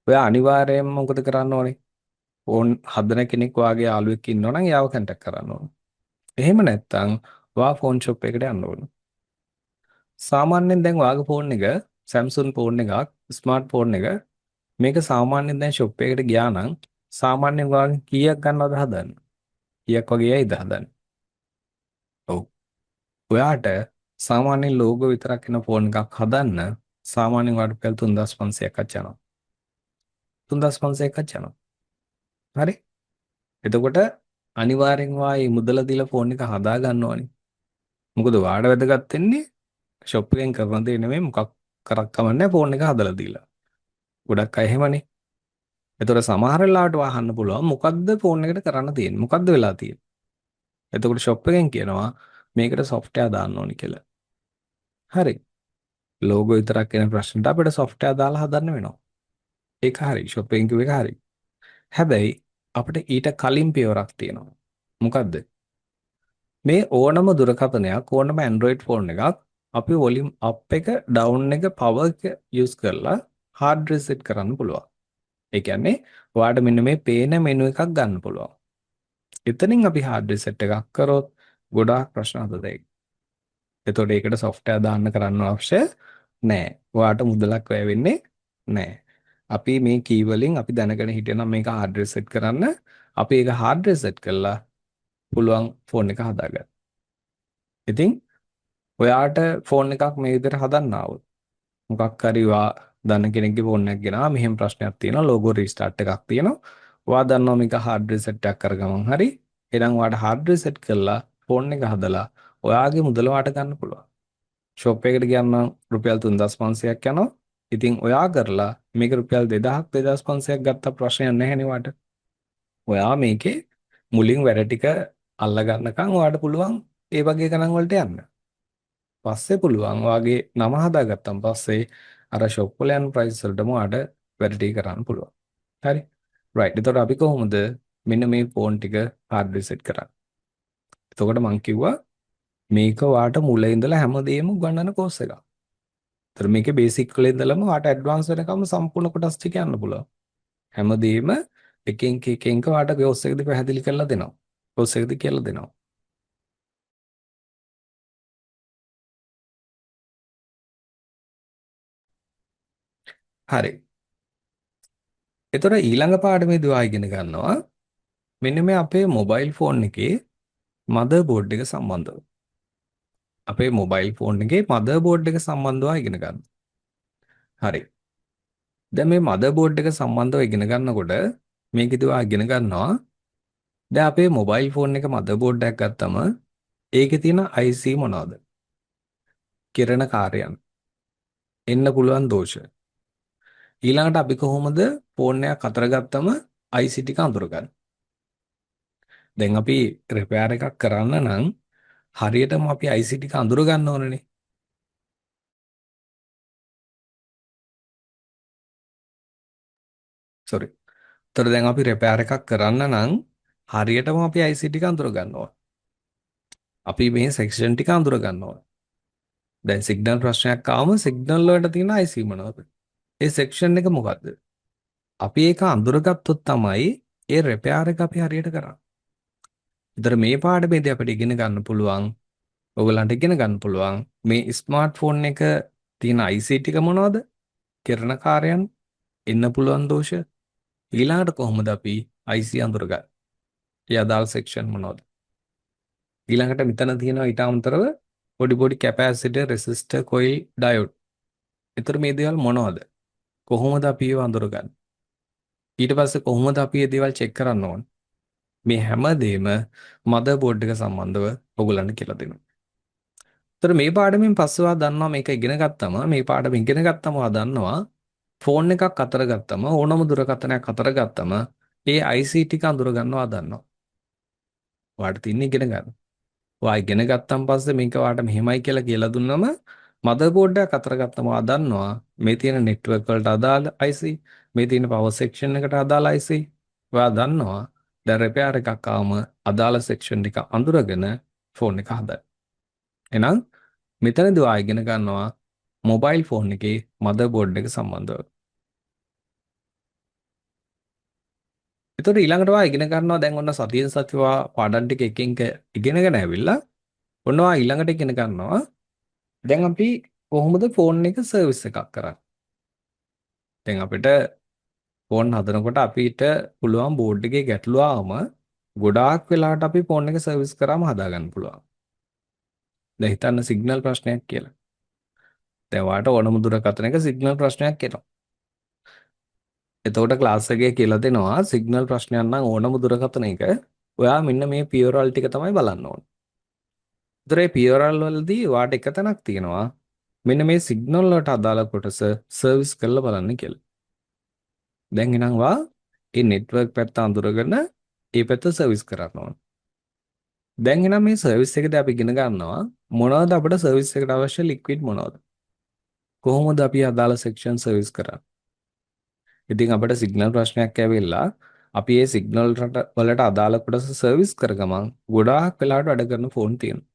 ඔයා අනිවාර්යයෙන්ම මොකද කරන්න ඕනේ? ෆෝන් හදන කෙනෙක් ඔයාගේ යාළුවෙක් ඉන්නවා නම් එයාව කන්ටැක්ට් කරන්න ඕනේ. එහෙම නැත්නම් ඔයා ෆෝන් ෂොප් එකට යන්න ඕන. සාමාන්‍යයෙන් දැන් ඔයාගේ ෆෝන් එක Samsung phone එකක්, ස්මාර්ට් ෆෝන් එක මේක සාමාන්‍යයෙන් දැන් ෂොප් එකට ගියා නම් සාමාන්‍යයෙන් ඔයාගෙන් කීයක් ගන්නවද හදන්නේ? කීයක් වගේ ඇයිද හදන්නේ? ඔව්. ඔයාට සාමාන්‍යයෙන් ලෝගෝ විතරක් එන ෆෝන් එකක් හදන්න සාමාන්‍යයෙන් ඔයාට රුපියල් 3500ක්වත් යනවා. 3500ක්වත් යනවා. හරි? එතකොට අනිවාර්යෙන් ඔයා මේ මුදල දීලා ෆෝන් එක හදා ගන්න ඕනේ. මොකද ඔයාට වැදගත් වෙන්නේ ෂොප් එකෙන් කරන දේ නෙමෙයි, මොකක් කරක් කමන්නේ ෆෝන් එක හදලා දීලා. ගොඩක් අය එහෙමනේ. එතකොට සමහර වෙලාවට ඔයා අහන්න පුළුවන් මොකද්ද ෆෝන් එකට කරන්න තියෙන්නේ? මොකද්ද වෙලා තියෙන්නේ? එතකොට ෂොප් එකෙන් කියනවා මේකට සොෆ්ට්වෙයාර් දාන්න ඕනි කියලා. හරි. ලෝගෝ විතරක් එන ප්‍රශ්නට අපිට සොෆ්ට්වෙයාර් දාලා හදන්න වෙනවා. ඒක හරි. ෂොප් එකෙන් කිව්ව එක හරි. හැබැයි අපිට ඊට කලින් පියවරක් තියෙනවා. මොකද්ද? මේ ඕනම දුරකථනයක් ඕනම Android phone එකක් අපි වොලියුම් අප් එක ඩවුන් එක පවර් එක යූස් කරලා හાર્ඩ් රීසෙට් කරන්න පුළුවන්. ඒ කියන්නේ ඔයාට මෙන්න මේ පේන මෙනු එකක් ගන්න පුළුවන්. එතනින් අපි හાર્ඩ් රීසෙට් එකක් කරොත් ගොඩාක් ප්‍රශ්න හදදෙයි. එතකොට ඒකට සොෆ්ට්වෙයාර් දාන්න කරන්න අවශ්‍ය නෑ. ඔයාට මුදලක් වැය වෙන්නේ නෑ. අපි මේ කී වලින් අපි දැනගෙන හිටියනම් මේක හાર્ඩ් රීසෙට් කරන්න, අපි ඒක හાર્ඩ් රීසෙට් කරලා පුළුවන් ෆෝන් එක හදාගන්න. ඉතින් ඔයාට ෆෝන් එකක් මේ විදිහට හදන්න ආවොත් මොකක් හරි ඔයා දන්න කෙනෙක්ගේ ෆෝන් එකක් ගෙනාවා, මෙහෙම ප්‍රශ්නයක් තියෙනවා, ලෝගෝ රීස්ටාර්ට් එකක් තියෙනවා. ඔයා දන්නවා මේක හાર્ඩ් රීසෙට් එකක් කරගමන් හරි. එහෙනම් ඔයාට හાર્ඩ් රීසෙට් කරලා ෆෝන් එක හදලා ඔයාගේ මුදල ඔයාට ගන්න පුළුවන්. ෂොප් එකට ගියාම නම් රුපියල් 3500ක් යනවා. ඉතින් ඔයා කරලා මේක රුපියල් 2000ක් 2500ක් ගත්ත ප්‍රශ්නයක් නැහැ නේ ඔයාට. ඔයා මේකේ මුලින් වැඩ ටික අල්ල ගන්නකම් ඔයාට පුළුවන් ඒ වගේ ගණන් වලට යන්න. පස්සේ පුළුවන් ඔයාගේ නම හදාගත්තන් පස්සේ අර ෂොප් වල යන ප්‍රයිස් වලටම ඔයාට වැඩ ටික කරන්න පුළුවන්. හරි. රයිට්. එතකොට අපි කොහොමද මෙන්න මේ ෆෝන් ටික හાર્ඩ් රීසෙට් කරන්නේ? එතකොට මං කිව්වා මේක ඔයාට මුල ඉඳලා හැමදේම උගන්වන කෝස් එකක්. ඒතර මේකේ බේසික් වල ඉඳලම ඔයාට ඇඩ්වාන්ස් වෙනකම් සම්පූර්ණ කොටස් ටික යන්න පුළුවන්. හැමදේම එකින් එක එකින් එක ඔයාට කෝස් එකදී පැහැදිලි කරලා දෙනවා. කෝස් එකදී කියලා දෙනවා. හරි. එතකොට ඊළඟ පාඩමේදී ඔයා ඉගෙන ගන්නවා මෙන්න මේ අපේ මොබයිල් ෆෝන් එකේ මදර් බෝඩ් එක සම්බන්ධව. අපේ මොබයිල් ෆෝන් එකේ මදර් බෝඩ් එක සම්බන්ධව ඉගෙන ගන්න. හරි. දැන් මේ මදර් බෝඩ් එක සම්බන්ධව ඉගෙන ගන්නකොට මේකෙදි ඔයා ඉගෙන ගන්නවා දැන් අපේ මොබයිල් ෆෝන් එක මදර් බෝඩ් එකක් ගත්තම ඒකේ තියෙන IC මොනවද? කෙරෙන කාර්යයන්. එන්න පුළුවන් දෝෂ. ඊළඟට අපි කොහොමද ෆෝන් එකක් අතර ගත්තම IC ටික අඳුරගන්නේ? දැන් අපි රිපෙයාර් එකක් කරන්න නම් හරියටම අපි IC ටික අඳුර ගන්න ඕනනේ. සෝරි. ඒතර දැන් අපි රිපෙයාර් එකක් කරන්න නම් හරියටම අපි IC ටික අඳුර ගන්න ඕන. අපි මේ සෙක්ෂන් ටික අඳුර ගන්න ඕන. දැන් සිග්නල් ප්‍රශ්නයක් ආවම සිග්නල් වලට තියෙන IC මොනවද? ඒ සෙක්ෂන් එක මොකද්ද? අපි ඒක අඳුරගත්තොත් තමයි ඒ රිපෙයාර් එක අපි හරියට කරන්නේ. ඒතර මේ පාඩමේදී අපිට ඉගෙන ගන්න පුළුවන්, ඔයගලන්ට ඉගෙන ගන්න පුළුවන් මේ ස්මාර්ට්ෆෝන් එක තියෙන IC ටික මොනවද? කෙරෙන කාර්යයන්, එන්න පුළුවන් දෝෂ, ඊළඟට කොහොමද අපි IC අඳුරගන්නේ? ඒ අදාළ සෙක්ෂන් මොනවද? ඊළඟට මෙතන තියෙනවා ඊට අමතරව පොඩි පොඩි කැපැසිටර්, රෙසිස්ටර්, කොයිල්, ඩයෝඩ්. ඒතර මේ දේවල් මොනවද? කොහොමද අපි ඒවා අඳුරගන්නේ? ඊට පස්සේ කොහොමද අපි මේ දේවල් චෙක් කරන්න ඕන? මේ හැම දෙයක්ම මදර් බෝඩ් එක සම්බන්ධව ඔයගොල්ලන්ට කියලා දෙනවා. ඒතර මේ පාඩමෙන් පස්සේ ඔයා දන්නවා මේක ඉගෙන ගත්තම, මේ පාඩම ඉගෙන ගත්තම ඔයා දන්නවා ෆෝන් එකක් අතර ගත්තම ඕනම දුරකථනයක් අතර ගත්තම ඒ IC ටික අඳුර ගන්නවා දන්නවා. ඔයාට තියෙන්නේ ඉගෙන ගන්න. ඔයා ඉගෙන ගත්තන් පස්සේ මේක ඔයාට මෙහෙමයි කියලා කියලා දුන්නම මදර් බෝඩ් එකක් අතර ගත්තම ඔයා දන්නවා මේ තියෙන නෙට්වර්ක් වලට අදාළ IC, මේ තියෙන පවර් සෙක්ෂන් එකට අදාළ IC. ඔයා දන්නවා දැන් රිපෙයාර් එකක් ආවම අදාළ සෙක්ෂන් ටික අඳුරගෙන ෆෝන් එක හදන්න. එහෙනම් මෙතනදී ඔයා ඉගෙන ගන්නවා මොබයිල් ෆෝන් එකේ මදර් බෝඩ් එක සම්බන්ධව. එතකොට ඊළඟට ඔයා ඉගෙන ගන්නවා දැන් ඔන්න සතියෙන් සතිය ඔයා පාඩම් ටික එකින් එක ඉගෙනගෙන ඇවිල්ලා ඔන්න ඔයා ඊළඟට ඉගෙන ගන්නවා දැන් අපි කොහොමද ෆෝන් එක සර්විස් එකක් කරන්නේ? දැන් අපිට ෆෝන් හදනකොට අපිට පුළුවන් බෝඩ් එකේ ගැටලුව ආවම ගොඩාක් වෙලාවට අපි ෆෝන් එක සර්විස් කරාම හදාගන්න පුළුවන්. දැන් හිතන්න සිග්නල් ප්‍රශ්නයක් කියලා. දැන් ඔයාට ඕනම දුරකථනයක සිග්නල් ප්‍රශ්නයක් එනවා. එතකොට ක්ලාස් එකේ කියලා දෙනවා සිග්නල් ප්‍රශ්නයක් නම් ඕනම දුරකථනයක ඔයා මෙන්න මේ පියවරල් ටික තමයි බලන්න ඕන. ඒතර මේ පියවරල් වලදී ඔයාට එක තැනක් තියෙනවා මෙන්න මේ සිග්නල් වලට අදාළ කොටස සර්විස් කරලා බලන්න කියලා. දැන් එහෙනම් ඔයා මේ නෙට්වර්ක් පැත්ත අඳුරගෙන ඒ පැත්ත සර්විස් කරන්න ඕන. දැන් එහෙනම් මේ සර්විස් එකදී අපි ඉගෙන ගන්නවා මොනවද අපිට සර්විස් එකට අවශ්‍ය ලික්විඩ් මොනවද? කොහොමද අපි අදාළ සෙක්ෂන් සර්විස් කරන්නේ? ඉතින් අපිට සිග්නල් ප්‍රශ්නයක් ඇවිල්ලා අපි ඒ සිග්නල් වලට අදාළ කොටස සර්විස් කර ගමන් ගොඩාක් වෙලාවට වැඩ කරන ෆෝන් තියෙනවා.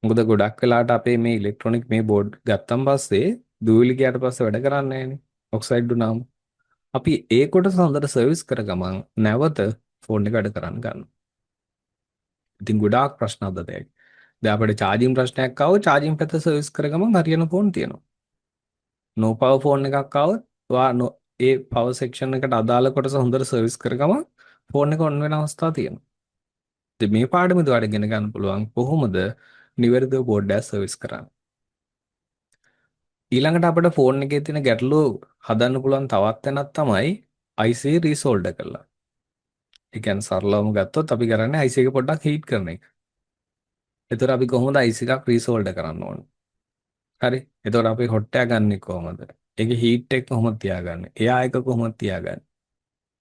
මොකද ගොඩක් වෙලාවට අපේ මේ ඉලෙක්ට්‍රොනික මේ බෝඩ් ගත්තන් පස්සේ දූවිලි ගියාට පස්සේ වැඩ කරන්නේ නැහැනේ. ඔක්සයිඩ් වුණාම. අපි ඒ කොටස හොඳට සර්විස් කර ගමන් නැවත ෆෝන් එක වැඩ කරන්න ගන්නවා. ඉතින් ගොඩාක් ප්‍රශ්න අද දැන්. දැන් අපිට චාර්ජින් ප්‍රශ්නයක් ආවොත් චාර්ජින් පැත්ත සර්විස් කර ගමන් හරියන ෆෝන් තියෙනවා. නෝ පවර් ෆෝන් එකක් ආවොත් ඔයා ඒ පවර් සෙක්ෂන් එකට අදාළ කොටස හොඳට සර්විස් කර ගමන් ෆෝන් එක ඔන් වෙන අවස්ථා තියෙනවා. ඉතින් මේ පාඩමේදී ඔයාලට ඉගෙන ගන්න පුළුවන් කොහොමද නිවැරදිව බෝඩ් එක සර්විස් කරන්නේ. ඊළඟට අපිට ෆෝන් එකේ තියෙන ගැටලු හදන්න පුළුවන් තවත් තැනක් තමයි IC රීසෝල්ඩර් කරලා. ඒ කියන්නේ සරලවම ගත්තොත් අපි කරන්නේ IC එක පොඩ්ඩක් හීට් කරන එක. එතකොට අපි කොහොමද IC එකක් රීසෝල්ඩර් කරන්න ඕන? හරි. එතකොට අපි හොට් එක ගන්නෙ කොහොමද? ඒකේ හීට් එක කොහොමද තියාගන්නේ? එයා එක කොහොමද තියාගන්නේ?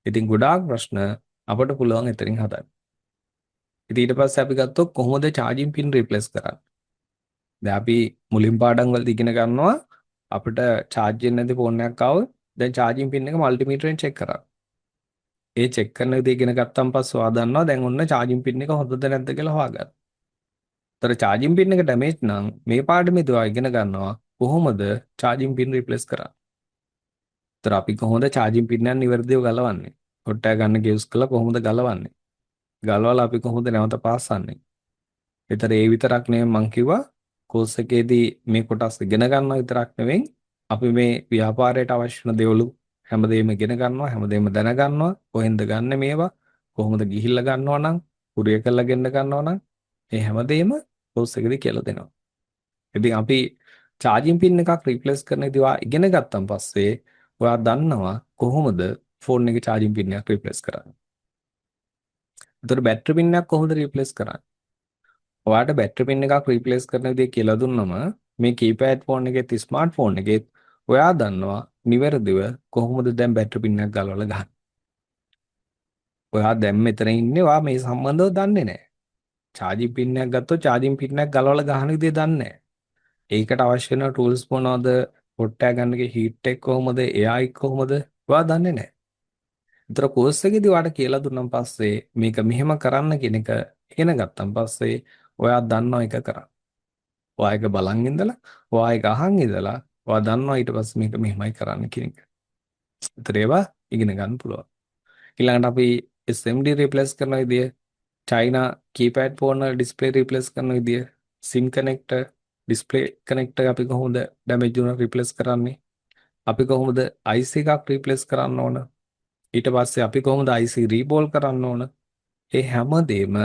ඉතින් ගොඩාක් ප්‍රශ්න අපට පුළුවන් එතනින් හදන්න. ඉතින් ඊට පස්සේ අපි ගත්තොත් කොහොමද චාර්ජින් පින් රිප්ලේස් කරන්නේ? දැන් අපි මුලින් පාඩම් වලදී ඉගෙන ගන්නවා අපිට චාර්ජ් වෙන්නේ නැති ෆෝන් එකක් ආවොත් දැන් චාර්ජින් පින් එක මල්ටිමීටරෙන් චෙක් කරන්න. ඒ චෙක් කරන විදිහ ඉගෙන ගත්තන් පස්සේ ඔයා දන්නවා දැන් ඔන්න චාර්ජින් පින් එක හොඳද නැද්ද කියලා හොයාගන්න. ඒතර චාර්ජින් පින් එක ඩැමේජ් නම් මේ පාඩමේදී ඔයා ඉගෙන ගන්නවා කොහොමද චාර්ජින් පින් රිප්ලේස් කරන්නේ. ඒතර අපි කොහොමද චාර්ජින් පින් එක නිවැරදිව ගලවන්නේ? හොට් එක ගන්න යූස් කරලා කොහොමද ගලවන්නේ? ගලවලා අපි කොහොමද නැවත පාස්සන්නේ? ඒතර ඒ විතරක් නෙමෙයි මං කිව්වා කෝස් එකේදී මේ කොටස් ඉගෙන ගන්නවා විතරක් නෙවෙයි අපි මේ ව්‍යාපාරයට අවශ්‍ය වෙන දේවලු හැමදේම ඉගෙන ගන්නවා, හැමදේම දැන ගන්නවා, කොහෙන්ද ගන්න මේවා, කොහොමද ගිහිල්ලා ගන්නවා නම්, කුරියර් කරලා ගෙන්න ගන්නවා නම් මේ හැමදේම කෝස් එකේදී කියලා දෙනවා. ඉතින් අපි චාර්ජින් පින් එකක් රිප්ලේස් කරන විදිහ ඔයා ඉගෙන ගත්තන් පස්සේ ඔයා දන්නවා කොහොමද ෆෝන් එකේ චාර්ජින් පින් එකක් රිප්ලේස් කරන්නේ. එතකොට බැටරි පින් එකක් කොහොමද රිප්ලේස් කරන්නේ? ඔයාට බැටරි පින් එකක් රිප්ලේස් කරන විදිහ කියලා දුන්නම මේ කීපෑඩ් ෆෝන් එකෙත් ස්මාර්ට් ෆෝන් එකෙත් ඔයා දන්නවා නිවැරදිව කොහොමද දැන් බැටරි පින් එකක් ගලවලා ගහන්නේ. ඔයා දැන් මෙතන ඉන්නේ ඔයා මේ සම්බන්ධව දන්නේ නැහැ. චාර්ජින් පින් එකක් ගත්තොත් චාර්ජින් පින් එකක් ගලවලා ගහන විදිය දන්නේ නැහැ. ඒකට අවශ්‍ය වෙන ටූල්ස් මොනවද? හොට් එක ගන්න එකේ හීට් එක කොහොමද? එයා එක කොහොමද? ඔයා දන්නේ නැහැ. ඒතර කෝස් එකේදී ඔයාට කියලා දුන්නාන් පස්සේ මේක මෙහෙම කරන්න කියන එක ඉගෙන ගත්තන් පස්සේ ඔයා දන්නවා ඒක කරන්න. ඔයා ඒක බලන් ඉඳලා, ඔයා ඒක අහන් ඉඳලා ඔයා දන්නවා ඊට පස්සේ මේක මෙහෙමයි කරන්න කියන එක. ඒතර ඒවා ඉගෙන ගන්න පුළුවන්. ඊළඟට අපි SMD replace කරන විදිය, China keypad phone වල ඩිස්ප්ලේ රිප්ලේස් කරන විදිය, SIM connector, display connector අපි කොහොමද ඩැමේජ් වුණා රිප්ලේස් කරන්නේ? අපි කොහොමද IC එකක් රිප්ලේස් කරන්න ඕන? ඊට පස්සේ අපි කොහොමද IC රීබෝල් කරන්න ඕන? ඒ හැම දෙම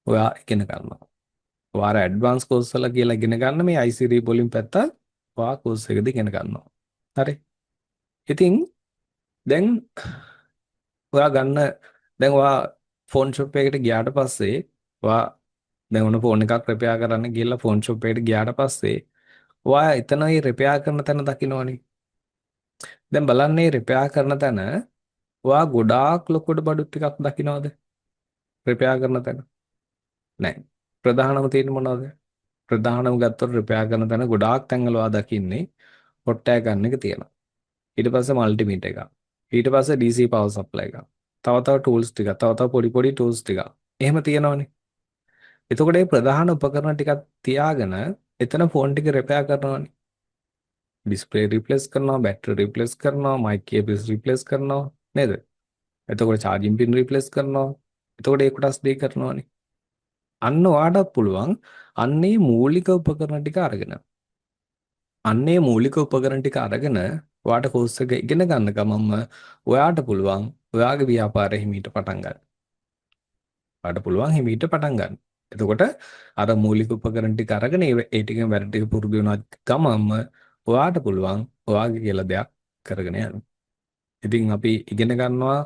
ඔයා ඉගෙන ගන්නවා. ඔයා අර ඇඩ්වාන්ස් කෝස් වල කියලා ඉගෙන ගන්න මේ IC රීබෝලින් පැත්ත ඔයා කෝස් එකදී ඉගෙන ගන්නවා. හරි. ඉතින් දැන් ඔයා ගන්න දැන් ඔයා ෆෝන් ෂොප් එකට ගියාට පස්සේ ඔයා දැන් ඔන්න ෆෝන් එකක් රිපෙයාර් කරන්න ගිහලා ෆෝන් ෂොප් එකට ගියාට පස්සේ ඔයා එතන ඒ රිපෙයාර් කරන තැන දකින්නවනේ. දැන් බලන්න මේ රිපෙයාර් කරන තැන ඔයා ගොඩාක් ලොකුට බඩු ටිකක් දකින්නවද? රිපෙයාර් කරන තැන? නෑ. ප්‍රධානම තියෙන්නේ මොනවද? ප්‍රධානම ගත්තොත් රිපෙයාර් කරන තැන ගොඩාක් තැන්වල ඔයා දකින්නේ හොට් එයාර් ගන් එක තියෙනවා. ඊට පස්සේ මල්ටිමීටර් එකක්. ඊට පස්සේ DC power supply එකක්. තව තව ටූල්ස් ටිකක්, තව තව පොඩි පොඩි ටූල්ස් ටිකක්. එහෙම තියෙනවනේ. එතකොට මේ ප්‍රධාන උපකරණ ටිකක් තියාගෙන එතන ෆෝන් ටික රිපෙයාර් කරනවනේ. ඩිස්ප්ලේ රිප්ලේස් කරනවා, බැටරි රිප්ලේස් කරනවා, මයික් ඉයර්පීස් රිප්ලේස් කරනවා නේද? එතකොට චාර්ජින් පින් රිප්ලේස් කරනවා. එතකොට ඒ කොටස් දෙක කරනවානේ. අන්න ඔයාටත් පුළුවන් අන්නේ මූලික උපකරණ ටික අරගෙන. අන්නේ මූලික උපකරණ ටික අරගෙන ඔයාට කෝස් එක ඉගෙන ගන්න ගමන්ම ඔයාට පුළුවන් ඔයාගේ ව්‍යාපාරය හිමීට පටන් ගන්න. ඔයාට පුළුවන් හිමීට පටන් ගන්න. එතකොට අර මූලික උපකරණ ටික අරගෙන ඒ ඒ ටිකෙන් වැඩ ටික පුරුදු වෙන ගමන්ම ඔයාට පුළුවන් ඔයාගේ කියලා දෙයක් කරගෙන යන්න. ඉතින් අපි ඉගෙන ගන්නවා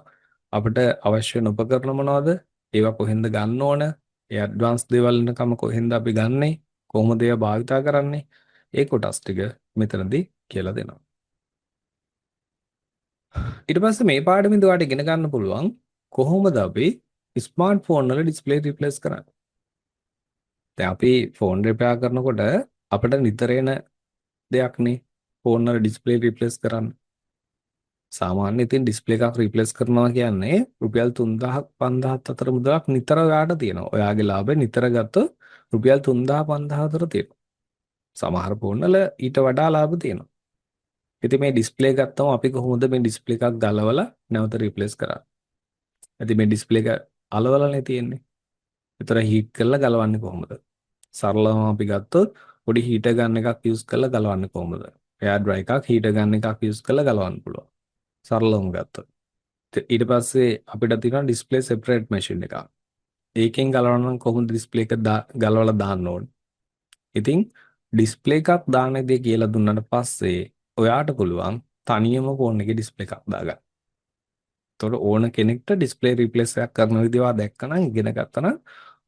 අපිට අවශ්‍ය වෙන උපකරණ මොනවද? ඒවා කොහෙන්ද ගන්න ඕන? ඒ ඇඩ්වාන්ස් දේවල් වෙනකම කොහෙන්ද අපි ගන්නෙ? කොහොමද ඒවා භාවිතා කරන්නේ? ඒ කොටස් ටික මෙතනදී කියලා දෙනවා. ඊට පස්සේ මේ පාඩමේදී ඔයාලට ඉගෙන ගන්න පුළුවන් කොහොමද අපි ස්මාර්ට් ෆෝන් වල ඩිස්ප්ලේ රිප්ලේස් කරන්නේ. දැන් අපි ෆෝන් රිපෙයාර් කරනකොට අපිට නිතර එන දෙයක් නේ ෆෝන් වල ඩිස්ප්ලේ රිප්ලේස් කරන්න. සාමාන්‍ය ඉතින් ඩිස්ප්ලේ එකක් රිප්ලේස් කරනවා කියන්නේ රුපියල් 3000ක් 5000ක් අතර මුදලක් නිතර ඔයාට තියෙනවා. ඔයාගේ ලාභය නිතර ගත්තොත් රුපියල් 3000 5000 අතර තියෙනවා. සමහර ෆෝන් වල ඊට වඩා ලාභ තියෙනවා. ඉතින් මේ ඩිස්ප්ලේ ගත්තම අපි කොහොමද මේ ඩිස්ප්ලේ එකක් ගලවලා නැවත රිප්ලේස් කරන්නේ? ඉතින් මේ ඩිස්ප්ලේ එක අලවලානේ තියෙන්නේ. ඒතර හීට් කරලා ගලවන්නේ කොහොමද? සරලවම අපි ගත්තොත් පොඩි හීටර් ගන් එකක් යූස් කරලා ගලවන්නේ කොහොමද? එයාර් ඩ්‍රයි එකක් හීටර් ගන් එකක් යූස් කරලා ගලවන්න පුළුවන්. සරලවම ගත්තොත්. ඊට පස්සේ අපිට තියෙනවා ඩිස්ප්ලේ සෙපරේට් මැෂින් එකක්. ඒකෙන් ගලවන්න නම් කොහොමද ඩිස්ප්ලේ එක ගලවලා දාන්න ඕනේ? ඉතින් ඩිස්ප්ලේ එකක් දාන දේ කියලා දුන්නාට පස්සේ ඔයාට පුළුවන් තනියම ෆෝන් එකේ ඩිස්ප්ලේ එකක් දාගන්න. එතකොට ඕන කෙනෙක්ට ඩිස්ප්ලේ රිප්ලේස් එකක් කරන විදිහ ඔයා දැක්කනම් ඉගෙන ගත්තා නම්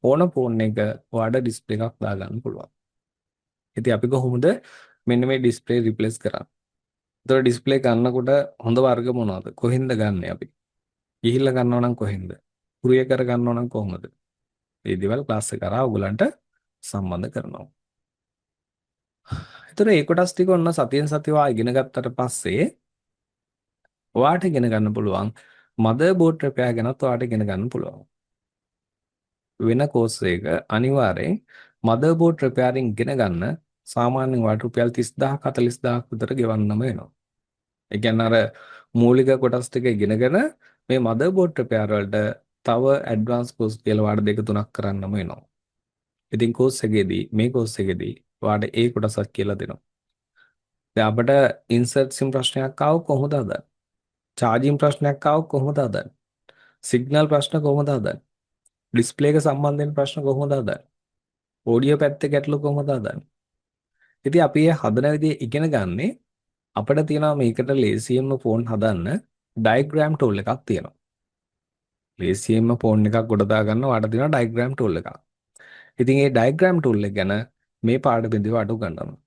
ඕන ෆෝන් එක ඔයාට ඩිස්ප්ලේ එකක් දාගන්න පුළුවන්. ඉතින් අපි කොහොමද මෙන්න මේ ඩිස්ප්ලේ රිප්ලේස් කරන්නේ? එතකොට ඩිස්ප්ලේ ගන්නකොට හොඳ වර්ග මොනවද? කොහෙන්ද ගන්නෙ අපි? ගිහිල්ලා ගන්නව නම් කොහෙන්ද? කුරියර් කර ගන්නව නම් කොහොමද? මේ දේවල් ක්ලාස් එක කරා ඔයගලන්ට සම්බන්ධ කරනවා. එතකොට ඒ කොටස් ටික ඔන්න සතියෙන් සතිය ඔයා ඉගෙන ගත්තට පස්සේ ඔයාට ඉගෙන ගන්න පුළුවන් මදර් බෝඩ් රිපෙයාර් ගැනත් ඔයාට ඉගෙන ගන්න පුළුවන්. වෙන කෝස් එක අනිවාර්යෙන් මදර් බෝඩ් රිපෙයාරින් ඉගෙන ගන්න සාමාන්‍යයෙන් ඔයාට රුපියල් 30,000ක් 40,000ක් විතර ගෙවන්නම වෙනවා. ඒ කියන්නේ අර මූලික කොටස් ටික ඉගෙනගෙන මේ මදර් බෝඩ් රිපෙයාර් වලට තව ඇඩ්වාන්ස් කෝස් කියලා ඔයාට දෙක තුනක් කරන්නම වෙනවා. ඉතින් කෝස් එකේදී මේ කෝස් එකේදී ඔයාට ඒ කොටසක් කියලා දෙනවා. දැන් අපිට ඉන්සර්ට් සිම් ප්‍රශ්නයක් ආවොත් කොහොමද හදන්නේ? චාර්ජින් ප්‍රශ්නයක් ආවොත් කොහොමද හදන්නේ? සිග්නල් ප්‍රශ්න කොහොමද හදන්නේ? ඩිස්ප්ලේ එක සම්බන්ධ වෙන ප්‍රශ්න කොහොමද හදන්නේ? ඔඩියෝ පැත්තේ ගැටලු කොහොමද හදන්නේ? ඉතින් අපි ඒ හදන විදිය ඉගෙන ගන්නේ අපිට තියෙනවා මේකට ලේසියෙන්ම ෆෝන් හදන්න ඩයග්‍රෑම් ටූල් එකක් තියෙනවා. ලේසියෙන්ම ෆෝන් එකක් ගොඩ දාගන්න ඔයාලට තියෙනවා ඩයග්‍රෑම් ටූල් එකක්. ඉතින් මේ ඩයග්‍රෑම් ටූල් එක ගැන මේ පාඩමේදී ඔයාට උගන්වනවා.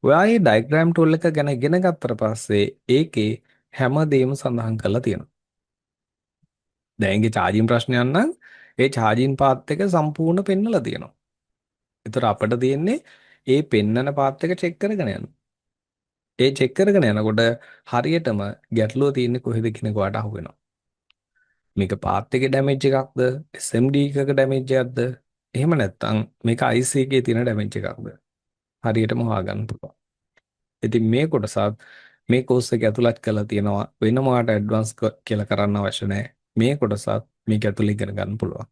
ඔයා මේ ඩයග්‍රෑම් ටූල් එක ගැන ඉගෙන ගත්තට පස්සේ ඒකේ හැම දෙයක්ම සඳහන් කරලා තියෙනවා. දැන් ඒකේ චාර්ජින් ප්‍රශ්නයක් නම් ඒ චාර්ජින් පාත් එක සම්පූර්ණ පෙන්නලා තියෙනවා. ඒතර අපිට තියෙන්නේ ඒ පෙන්නන පාත් එක චෙක් කරගෙන යන්න. ඒ චෙක් කරගෙන යනකොට හරියටම ගැටලුව තියෙන්නේ කොහෙද කියන එක ඔයාට අහු වෙනවා. මේක පාත් එකේ ඩැමේජ් එකක්ද, SMD එකක ඩැමේජ් එකක්ද, එහෙම නැත්නම් මේක IC එකේ තියෙන ඩැමේජ් එකක්ද? හරියටම හොයාගන්න පුළුවන්. ඉතින් මේ කොටසත් මේ කෝස් එක ඇතුළත් කරලා තියෙනවා. වෙනම ඔයාට ඇඩ්වාන්ස් කියලා කරන්න අවශ්‍ය නැහැ. මේ කොටසත් මේක ඇතුළේ ඉගෙන ගන්න පුළුවන්.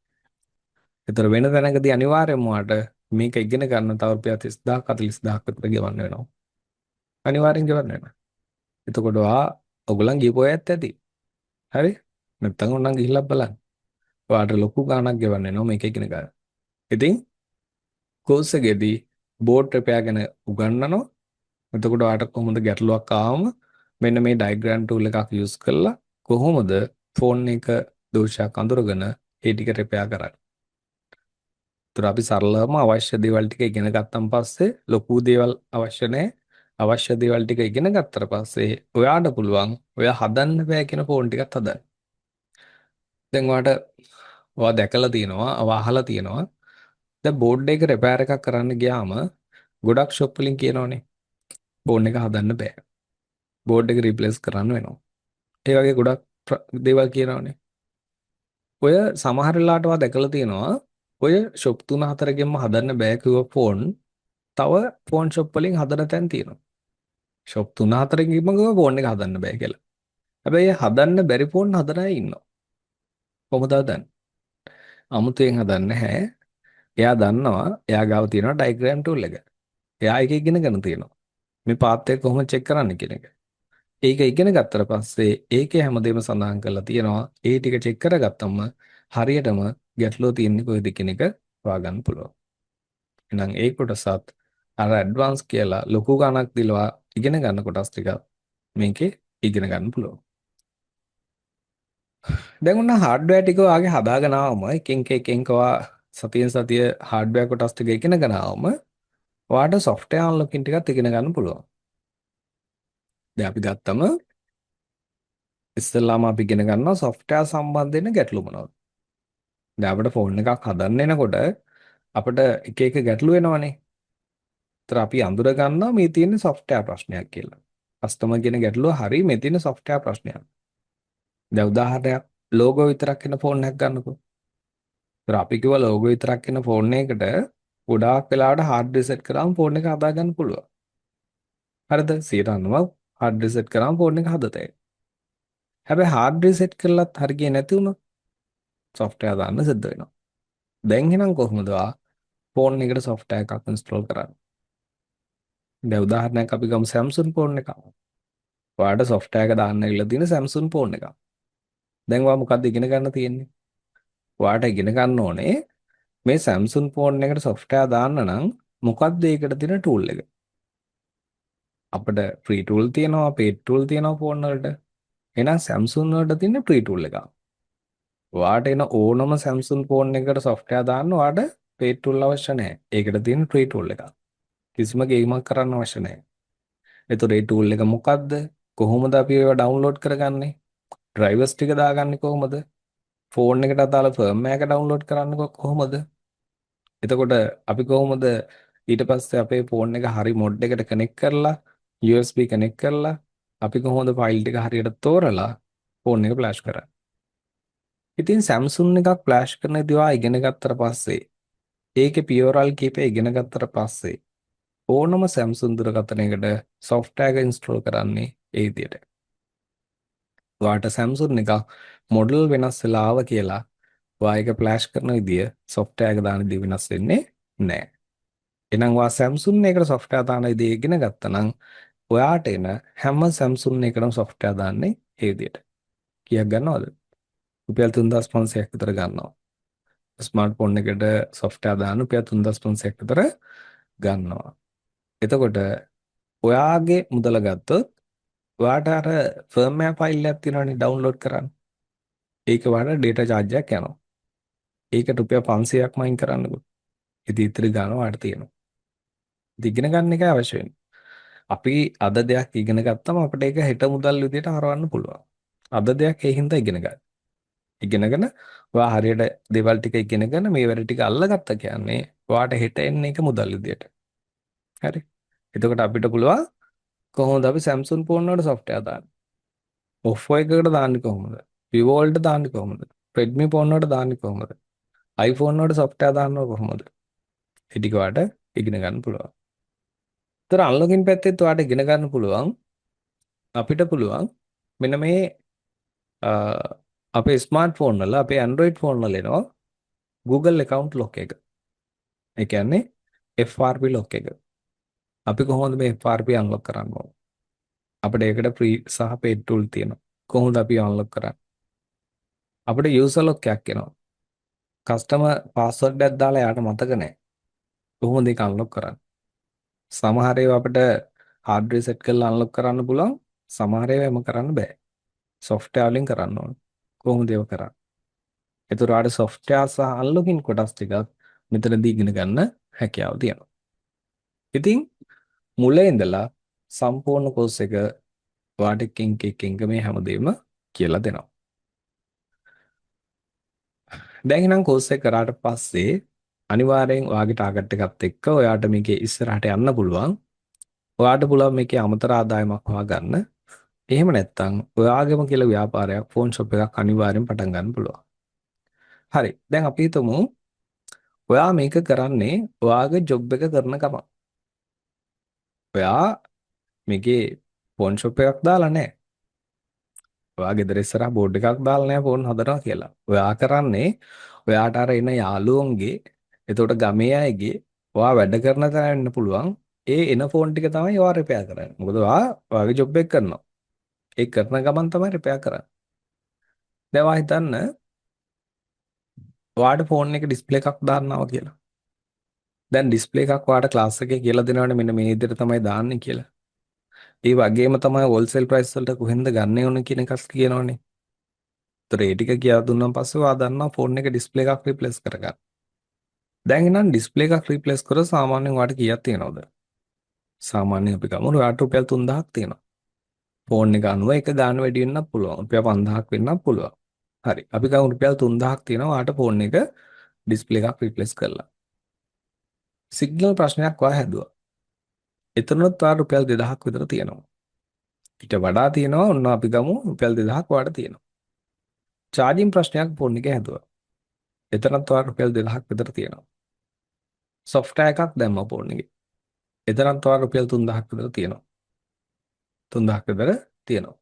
ඒතර වෙන තැනකදී අනිවාර්යයෙන්ම ඔයාට මේක ඉගෙන ගන්න තව රුපියල් 30,000ක් 40,000ක් විතර ගෙවන්න වෙනවා. අනිවාර්යෙන් ගෙවන්න වෙනවා. එතකොට ඔයා ඔයගොල්ලන් ගියපු අයත් ඇති. හරි? නැත්තම් ඕනනම් ගිහිල්ලා බලන්න. ඔයාට ලොකු ගාණක් ගෙවන්න වෙනවා මේක ඉගෙන ගන්න. ඉතින් කෝස් එකේදී බෝඩ් රිපෙයාර් ගැන උගන්වනවා. එතකොට ඔයාට කොහොමද ගැටලුවක් ආවම මෙන්න මේ ඩයග්‍රෑම් ටූල් එකක් යූස් කරලා කොහොමද ෆෝන් එක දෝෂයක් අඳුරගෙන ඒ ටික රිපෙයාර් කරන්නේ. ඒතර අපි සරලවම අවශ්‍ය දේවල් ටික ඉගෙන ගත්තන් පස්සේ ලොකු දේවල් අවශ්‍ය නැහැ. අවශ්‍ය දේවල් ටික ඉගෙන ගත්තට පස්සේ ඔයාට පුළුවන් ඔයා හදන්න බෑ කියන ෆෝන් ටිකත් හදන්න. දැන් ඔයාට ඔයා දැකලා තියෙනවා, ඔයා අහලා තියෙනවා. දැන් බෝඩ් එක රිපෙයාර් එකක් කරන්න ගියාම ගොඩක් ෂොප් වලින් කියනවනේ ෆෝන් එක හදන්න බෑ. බෝඩ් එක රිප්ලේස් කරන්න වෙනවා. ඒ වගේ ගොඩක් දේවල් කියනවනේ. ඔය සමහර වෙලාවට ඔයා දැකලා තියෙනවා ඔය ෂොප් තුන හතරකින්ම හදන්න බෑ කිව්ව ෆෝන් තව ෆෝන් ෂොප් වලින් හදන තැන් තියෙනවා. ෂොප් තුන හතරකින්ම කිව්ව ෆෝන් එක හදන්න බෑ කියලා. හැබැයි හදන්න බැරි ෆෝන් හදන අය ඉන්නවා. කොහොමද හදන්නේ? අමුතුවෙන් හදන්නේ නැහැ. එයා දන්නවා එයා ගාව තියෙනවා ඩයග්‍රෑම් ටූල් එක. එයා ඒක ඉගෙනගෙන තියෙනවා. මේ පාත් එක කොහොමද චෙක් කරන්න කියන එක. ඒක ඉගෙන ගත්තට පස්සේ ඒකේ හැමදේම සඳහන් කරලා තියෙනවා. ඒ ටික චෙක් කරගත්තම හරියටම ගැටලුව තියෙන්නේ කොහෙද කියන එක හොයාගන්න පුළුවන්. එහෙනම් ඒ කොටසත් අර ඇඩ්වාන්ස් කියලා ලොකු ගණක් දීලා ඉගෙන ගන්න කොටස් ටික මේකේ ඉගෙන ගන්න පුළුවන්. දැන් ඔන්න හાર્ඩ්වෙයාර් ටික ඔයාගේ හදාගෙන ආවම එකින් එක එකින් එක ඔයා සතියෙන් සතිය හાર્ඩ්වෙයාර් කොටස් ටික ඉගෙනගෙන ආවම ඔයාට සොෆ්ට්වෙයාර් අන්ලොකින් ටිකත් ඉගෙන ගන්න පුළුවන්. දැන් අපි ගත්තම ඉස්සෙල්ලාම අපි ඉගෙන ගන්නවා සොෆ්ට්වෙයාර් සම්බන්ධ වෙන ගැටලු මොනවද? දැන් අපිට ෆෝන් එකක් හදන්න එනකොට අපිට එක එක ගැටලු එනවනේ. ඒතර අපි අඳුර ගන්නවා මේ තියෙන සොෆ්ට්වෙයාර් ප්‍රශ්නයක් කියලා. කස්ටමර් කියන ගැටලුව හරි මේ තියෙන සොෆ්ට්වෙයාර් ප්‍රශ්නයක්. දැන් උදාහරණයක් ලෝගෝ විතරක් එන ෆෝන් එකක් ගන්නකෝ. ඒතර අපි කිව්වා ලෝගෝ විතරක් එන ෆෝන් එකකට ගොඩාක් වෙලාවට හાર્ඩ් රිසෙට් කරාම ෆෝන් එක හදා ගන්න පුළුවන්. හරිද? 90% හાર્ඩ් රිසෙට් කරාම ෆෝන් එක හදතයි. හැබැයි හાર્ඩ් රිසෙට් කරලත් හරි ගියේ නැති වුණොත් සොෆ්ට්වෙයාර් දාන්න සිද්ධ වෙනවා. දැන් එහෙනම් කොහොමද ආ ෆෝන් එකට සොෆ්ට්වෙයාර් එකක් ඉන්ස්ටෝල් කරන්නේ? දැන් උදාහරණයක් අපි ගමු Samsung phone එකක්. ඔයාලට සොෆ්ට්වෙයාර් එක දාන්න ඇවිල්ලා තියෙන Samsung phone එකක්. දැන් ඔයා මොකද්ද ඉගෙන ගන්න තියෙන්නේ? ඔයාට ඉගෙන ගන්න ඕනේ මේ Samsung phone එකට සොෆ්ට්වෙයාර් දාන්න නම් මොකද්ද ඒකට තියෙන ටූල් එක? අපිට ෆ්‍රී ටූල් තියෙනවා, පේඩ් ටූල් තියෙනවා ෆෝන් වලට. එහෙනම් Samsung වලට තියෙන ෆ්‍රී ටූල් එකක්. ඔයාට එන ඕනම Samsung phone එකකට සොෆ්ට්වෙයාර් දාන්න ඔයාට පේඩ් ටූල් අවශ්‍ය නැහැ. ඒකට තියෙන ෆ්‍රී ටූල් එකක්. කිසිම ගේමක් කරන්න අවශ්‍ය නැහැ. එතකොට ඒ ටූල් එක මොකද්ද? කොහොමද අපි ඒවා ඩවුන්ලෝඩ් කරගන්නේ? ඩ්‍රයිවර්ස් ටික දාගන්නේ කොහොමද? ෆෝන් එකට අදාළ ෆර්ම්වෙයාර් එක ඩවුන්ලෝඩ් කරන්නේ කොහොමද? එතකොට අපි කොහොමද ඊට පස්සේ අපේ ෆෝන් එක හරි මොඩ් එකට කනෙක්ට් කරලා USB connect කරලා අපි කොහොමද ෆයිල් ටික හරියට තෝරලා ෆෝන් එක ෆ්ලෑෂ් කරන්නේ? ඉතින් Samsung එකක් ෆ්ලෑෂ් කරන විදිහ ඉගෙන ගත්තට පස්සේ ඒකේ පියවරල් කීපය ඉගෙන ගත්තට පස්සේ ඕනම Samsung දුරකථනයකට සොෆ්ට්වෙයාර් එක ඉන්ස්ටෝල් කරන්නේ ඒ විදියට. ඔයාට Samsung එකක් මොඩල් වෙනස් වෙලා ආව කියලා ඔයා ඒක ෆ්ලෑෂ් කරන විදිය සොෆ්ට්වෙයාර් එක දාන විදිය වෙනස් වෙන්නේ නැහැ. එහෙනම් ඔයා Samsung එකට සොෆ්ට්වෙයාර් දාන විදිය ඉගෙන ගත්තා නම් ඔයාට එන හැම Samsung එකකටම සොෆ්ට්වෙයාර් දාන්නේ ඒ විදියට. කීයක් ගන්නවද? රුපියල් 3500ක් විතර ගන්නවා. ස්මාර්ට්ෆෝන් එකට සොෆ්ට්වෙයාර් දාන්න රුපියල් 3500ක් විතර ගන්නවා. එතකොට ඔයාගේ මුදල ගත්තොත් ඔයාට අර ෆර්ම්වෙයාර් ෆයිල් එකක් තියෙනවනේ ඩවුන්ලෝඩ් කරන්න. ඒක ඔයාට ඩේටා චාර්ජ් එකක් යනවා. ඒක රුපියල් 500ක්ම අයින් කරන්නකෝ. ඉතින් ඉතිරි ගාන ඔයාට තියෙනවා. ඉතින් ඉගෙන ගන්න එකයි අවශ්‍ය වෙන්නේ. අපි අද දෙයක් ඉගෙන ගත්තම අපිට ඒක හෙට මුදල් විදියට හරවන්න පුළුවන්. අද දෙයක් ඒ හින්දා ඉගෙන ගන්න. ඉගෙනගෙන ඔයා හරියට දේවල් ටික ඉගෙනගෙන මේ වැඩ ටික අල්ලගත්තා කියන්නේ ඔයාට හෙට එන්නේ ඒක මුදල් විදියට. හරි. එතකොට අපිට පුළුවන් කොහොමද අපි Samsung phone වලට සොෆ්ට්වෙයාර් දාන්නේ? Oppo එකකට දාන්නේ කොහොමද? Vivo වලට දාන්නේ කොහොමද? Redmi phone වලට දාන්නේ කොහොමද? iPhone වලට සොෆ්ට්වෙයාර් දාන්නව කොහොමද? ඒ ටික ඔයාට ඉගෙන ගන්න පුළුවන්. ඒතර අන්ලොකින් පැත්තෙත් ඔයාට ඉගෙන ගන්න පුළුවන්. අපිට පුළුවන් මෙන්න මේ අපේ ස්මාර්ට්ෆෝන් වල අපේ Android phone වල එනවා Google account lock එක. ඒ කියන්නේ FRP lock එක. අපි කොහොමද මේ FRP unlock කරන්න ඕන? අපිට ඒකට ෆ්‍රී සහ පේඩ් ටූල් තියෙනවා. කොහොමද අපි අන්ලොක් කරන්නේ? අපිට යූසර් ලොක් එකක් එනවා. කස්ටමර් පාස්වර්ඩ් එකක් දාලා එයාට මතක නැහැ. කොහොමද ඒක අන්ලොක් කරන්නේ? සමහර ඒවා අපිට හાર્ඩ් රීසෙට් කරලා අන්ලොක් කරන්න පුළුවන්. සමහර ඒවා එම කරන්න බෑ. සොෆ්ට්වෙයාර් වලින් කරන්න ඕන. කොහොමද ඒව කරන්නේ? ඒතර ඔයාලට සොෆ්ට්වෙයාර් සහ අන්ලොකින් කොටස් ටිකක් මෙතනදී ඉගෙන ගන්න හැකියාව තියෙනවා. ඉතින් මුල ඉඳලා සම්පූර්ණ කෝස් එක ඔයාට එකින් එක එකින් එක මේ හැමදේම කියලා දෙනවා. දැන් එහෙනම් කෝස් එක කරාට පස්සේ අනිවාර්යෙන් ඔයාගේ ටාගට් එකත් එක්ක ඔයාට මේකේ ඉස්සරහට යන්න පුළුවන්. ඔයාට පුළුවන් මේකේ අමතර ආදායමක් හොයාගන්න. එහෙම නැත්නම් ඔයාගේම කියලා ව්‍යාපාරයක් ෆෝන් ෂොප් එකක් අනිවාර්යෙන් පටන් ගන්න පුළුවන්. හරි. දැන් අපි හිතමු ඔයා මේක කරන්නේ ඔයාගේ ජොබ් එක කරන ගමන්. ඔයා මේකේ ෆෝන් ෂොප් එකක් දාලා නැහැ. ඔයා ගෙදර ඉස්සරහ බෝඩ් එකක් දාලා නෑ ෆෝන් හදනවා කියලා. ඔයා කරන්නේ ඔයාට අර එන යාළුවන්ගේ, එතකොට ගමේ අයගේ, ඔයා වැඩ කරන තැන වෙන්න පුළුවන්. ඒ එන ෆෝන් ටික තමයි ඔයා රිපෙයාර් කරන්නේ. මොකද ඔයා ඔයාගේ ජොබ් එක කරනවා. ඒ කරන ගමන් තමයි රිපෙයාර් කරන්නේ. දැන් ඔයා හිතන්න ඔයාට ෆෝන් එක ඩිස්ප්ලේ එකක් දාන්න ආවා කියලා. දැන් ඩිස්ප්ලේ එකක් ඔයාට ක්ලාස් එකේ කියලා දෙනවනේ මෙන්න මේ විදිහට තමයි දාන්නේ කියලා. ඒ වගේම තමයි හෝල්සේල් ප්‍රයිස් වලට කොහෙන්ද ගන්න ඕන කියන එකත් කියනවනේ. ඒතර ඒ ටික කියලා දුන්නාන් පස්සේ ඔයා දන්නවා ෆෝන් එක ඩිස්ප්ලේ එකක් රිප්ලේස් කරගන්න. දැන් එහෙනම් ඩිස්ප්ලේ එකක් රිප්ලේස් කරොත් සාමාන්‍යයෙන් ඔයාට කීයක් තියෙනවද? සාමාන්‍යයෙන් අපි ගමු ඔයාට රුපියල් 3000ක් තියෙනවා. ෆෝන් එක අනුව එක ගාන වැඩි වෙන්නත් පුළුවන්. රුපියල් 5000ක් වෙන්නත් පුළුවන්. හරි. අපි ගමු රුපියල් 3000ක් තියෙනවා ඔයාට ෆෝන් එක ඩිස්ප්ලේ එකක් රිප්ලේස් කරලා. සිග්නල් ප්‍රශ්නයක් ඔයා හැදුවා. එතනොත් ඔයාට රුපියල් 2000ක් විතර තියෙනවා. ඊට වඩා තියෙනවා ඔන්න අපි ගමු රුපියල් 2000ක් ඔයාට තියෙනවා. චාර්ජින් ප්‍රශ්නයක් ෆෝන් එකේ හැදුවා. එතනත් ඔයාට රුපියල් 2000ක් විතර තියෙනවා. සොෆ්ට්වෙයාර් එකක් දැම්මා ෆෝන් එකේ. එතනත් ඔයාට රුපියල් 3000ක් විතර තියෙනවා. 3000ක් විතර තියෙනවා.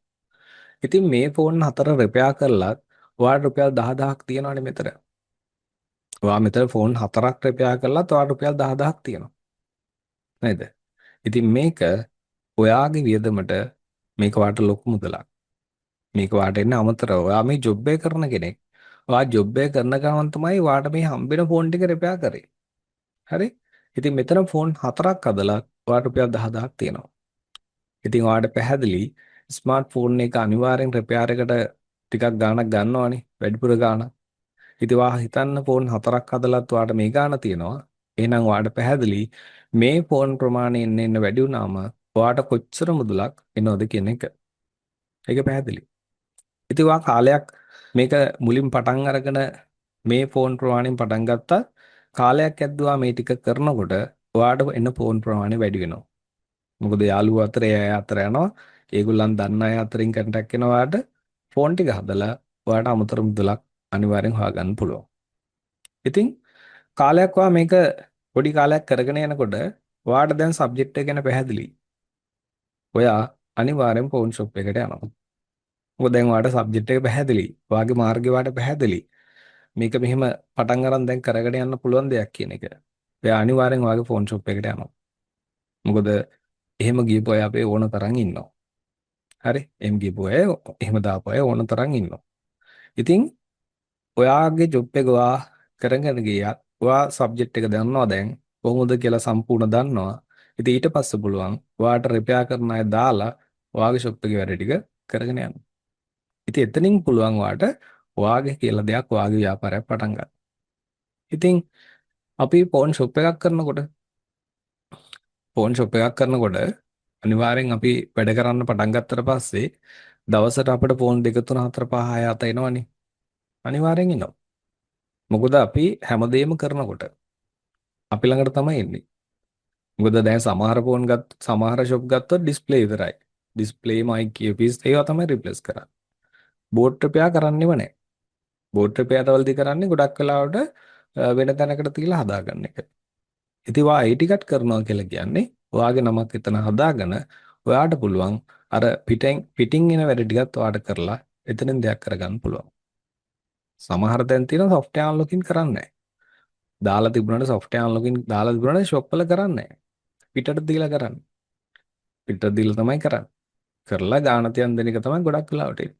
ඉතින් මේ ෆෝන් හතර රිපෙයාර් කරලත් ඔයාට රුපියල් 10000ක් තියෙනවනේ මෙතන. ඔයා මෙතන ෆෝන් හතරක් රිපෙයාර් කරලත් ඔයාට රුපියල් 10000ක් තියෙනවා. නේද? ඉතින් මේක ඔයාගේ වියදමට මේක ඔයාට ලොකු මුදලක්. මේක ඔයාට එන්නේ අමතරව. ඔයා මේ ජොබ් එක කරන කෙනෙක්. ඔයා ජොබ් එක කරන ගමන් තමයි ඔයාට මේ හම්බෙන ෆෝන් ටික රිපෙයාර් කරේ. හරි? ඉතින් මෙතන ෆෝන් හතරක් හදලා ඔයාට රුපියල් 10000ක් තියෙනවා. ඉතින් ඔයාට පැහැදිලි ස්මාර්ට් ෆෝන් එක අනිවාර්යෙන් රිපෙයාර් එකට ටිකක් ගාණක් ගන්නවනේ, වැඩිපුර ගාණක්. ඉතින් ඔයා හිතන්න ෆෝන් හතරක් හදලත් ඔයාට මේ ගාණ තියෙනවා. එහෙනම් ඔයාට පැහැදිලි මේ ෆෝන් ප්‍රමාණය එන්න එන්න වැඩි වුණාම ඔයාට කොච්චර මුදලක් එනවද කියන එක. ඒක පැහැදිලි. ඉතින් ඔයා කාලයක් මේක මුලින් පටන් අරගෙන මේ ෆෝන් ප්‍රමාණයෙන් පටන් ගත්තා. කාලයක් ඇද්දුවා මේ ටික කරනකොට ඔයාට එන ෆෝන් ප්‍රමාණය වැඩි වෙනවා. මොකද යාළුවෝ අතර ඒ අය අතර යනවා. ඒගොල්ලන් දන්න අය අතරින් කන්ටැක්ට් වෙනවා ඔයාට. ෆෝන් ටික හදලා ඔයාට අමතර මුදලක් අනිවාර්යෙන් හොයාගන්න පුළුවන්. ඉතින් කාලයක් ඔයා මේක පොඩි කාලයක් කරගෙන යනකොට ඔයාට දැන් සබ්ජෙක්ට් එක ගැන පැහැදිලි. ඔයා අනිවාර්යෙන් ෆෝන් ෂොප් එකට යනවා. මොකද දැන් ඔයාට සබ්ජෙක්ට් එක පැහැදිලි. ඔයාගේ මාර්ගය ඔයාට පැහැදිලි. මේක මෙහෙම පටන් අරන් දැන් කරගෙන යන්න පුළුවන් දෙයක් කියන එක. ඔයා අනිවාර්යෙන් ඔයාගේ ෆෝන් ෂොප් එකට යනවා. මොකද එහෙම ගියපු අය අපේ ඕන තරම් ඉන්නවා. හරි? එහෙම ගියපු අය, එහෙම දාපු අය ඕන තරම් ඉන්නවා. ඉතින් ඔයාගේ ජොබ් එක ඔයා කරගෙන ගියත් ඔයා සබ්ජෙක්ට් එක දන්නවා දැන් කොහොමද කියලා සම්පූර්ණ දන්නවා. ඉතින් ඊට පස්සේ පුළුවන් ඔයාට රිපෙයාර් කරන අය දාලා ඔයාගේ ෂොප් එකේ වැඩ ටික කරගෙන යන්න. ඉතින් එතනින් පුළුවන් ඔයාට ඔයාගේ කියලා දෙයක් ඔයාගේ ව්‍යාපාරයක් පටන් ගන්න. ඉතින් අපි ෆෝන් ෂොප් එකක් කරනකොට ෆෝන් ෂොප් එකක් කරනකොට අනිවාර්යෙන් අපි වැඩ කරන්න පටන් ගත්තට පස්සේ දවසට අපිට ෆෝන් 2 3 4 5 6 7 එනවනේ. අනිවාර්යෙන් එනවා. මොකද අපි හැමදේම කරනකොට අපි ළඟට තමයි එන්නේ. මොකද දැන් සමහර ෆෝන් ගත් සමහර ෂොප් ගත්තොත් ඩිස්ප්ලේ විතරයි. ඩිස්ප්ලේ මයික් ඉයර්පීස් ඒවා තමයි රිප්ලේස් කරන්නේ. බෝඩ් රිපෙයාර් කරන්නෙම නැහැ. බෝඩ් රිපෙයාර් වලදී කරන්නේ ගොඩක් වෙලාවට වෙන තැනකට තියලා හදාගන්න එක. ඉතින් ඔයා ඒ ටිකත් කරනවා කියලා කියන්නේ ඔයාගේ නමක් එතන හදාගෙන ඔයාට පුළුවන් අර පිටින් පිටින් එන වැඩ ටිකත් ඔයාට කරලා එතනින් දෙයක් කරගන්න පුළුවන්. සමහර තැන් තියෙනවා සොෆ්ට්වෙයාර් අන්ලොකින් කරන්නේ නැහැ. දාලා තිබුණාට සොෆ්ට්වෙයාර් අන්ලොකින් දාලා තිබුණාට ෂොප් වල කරන්නේ නැහැ. පිටට දීලා කරන්නේ. පිටට දීලා තමයි කරන්නේ. කරලා ගාන තියන් දෙන එක තමයි ගොඩක් වෙලාවට එන්නේ.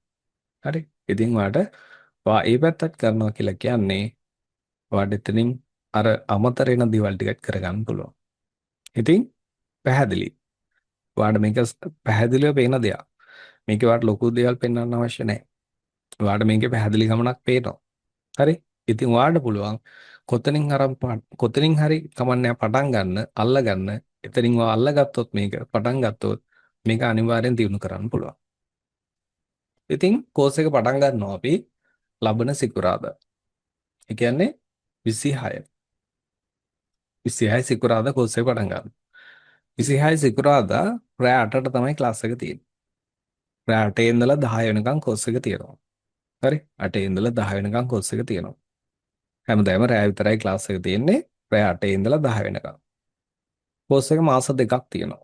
හරි. ඉතින් ඔයාට ඔයා ඒ පැත්තත් කරනවා කියලා කියන්නේ ඔයාට එතනින් අර අමතර එන දේවල් ටිකත් කරගන්න පුළුවන්. ඉතින් පැහැදිලි. ඔයාට මේක පැහැදිලිව පේන දෙයක්. මේකේ ඔයාට ලොකු දේවල් පෙන්වන්න අවශ්‍ය නැහැ. ඔයාට මේකේ පැහැදිලි ගමනක් පේනවා. හරි? ඉතින් ඔයාට පුළුවන් කොතනින් අරන් කොතනින් හරි කමන්නේ පටන් ගන්න, අල්ල ගන්න. එතනින් ඔයා අල්ලගත්තොත් මේක පටන් ගත්තොත් මේක අනිවාර්යෙන් දියුණු කරන්න පුළුවන්. ඉතින් කෝස් එක පටන් ගන්නවා අපි ලබන සිකුරාදා. ඒ කියන්නේ 26. 26 සිකුරාදා කෝස් එක පටන් ගන්නවා. 26 සිකුරාදා රෑ 8ට තමයි ක්ලාස් එක තියෙන්නේ. රෑ 8 ඉඳලා 10 වෙනකන් කෝස් එක තියෙනවා. හරි? 8 ඉඳලා 10 වෙනකන් කෝස් එක තියෙනවා. හැමදාම රෑ විතරයි ක්ලාස් එක තියෙන්නේ. රෑ 8 ඉඳලා 10 වෙනකන්. කෝස් එක මාස දෙකක් තියෙනවා.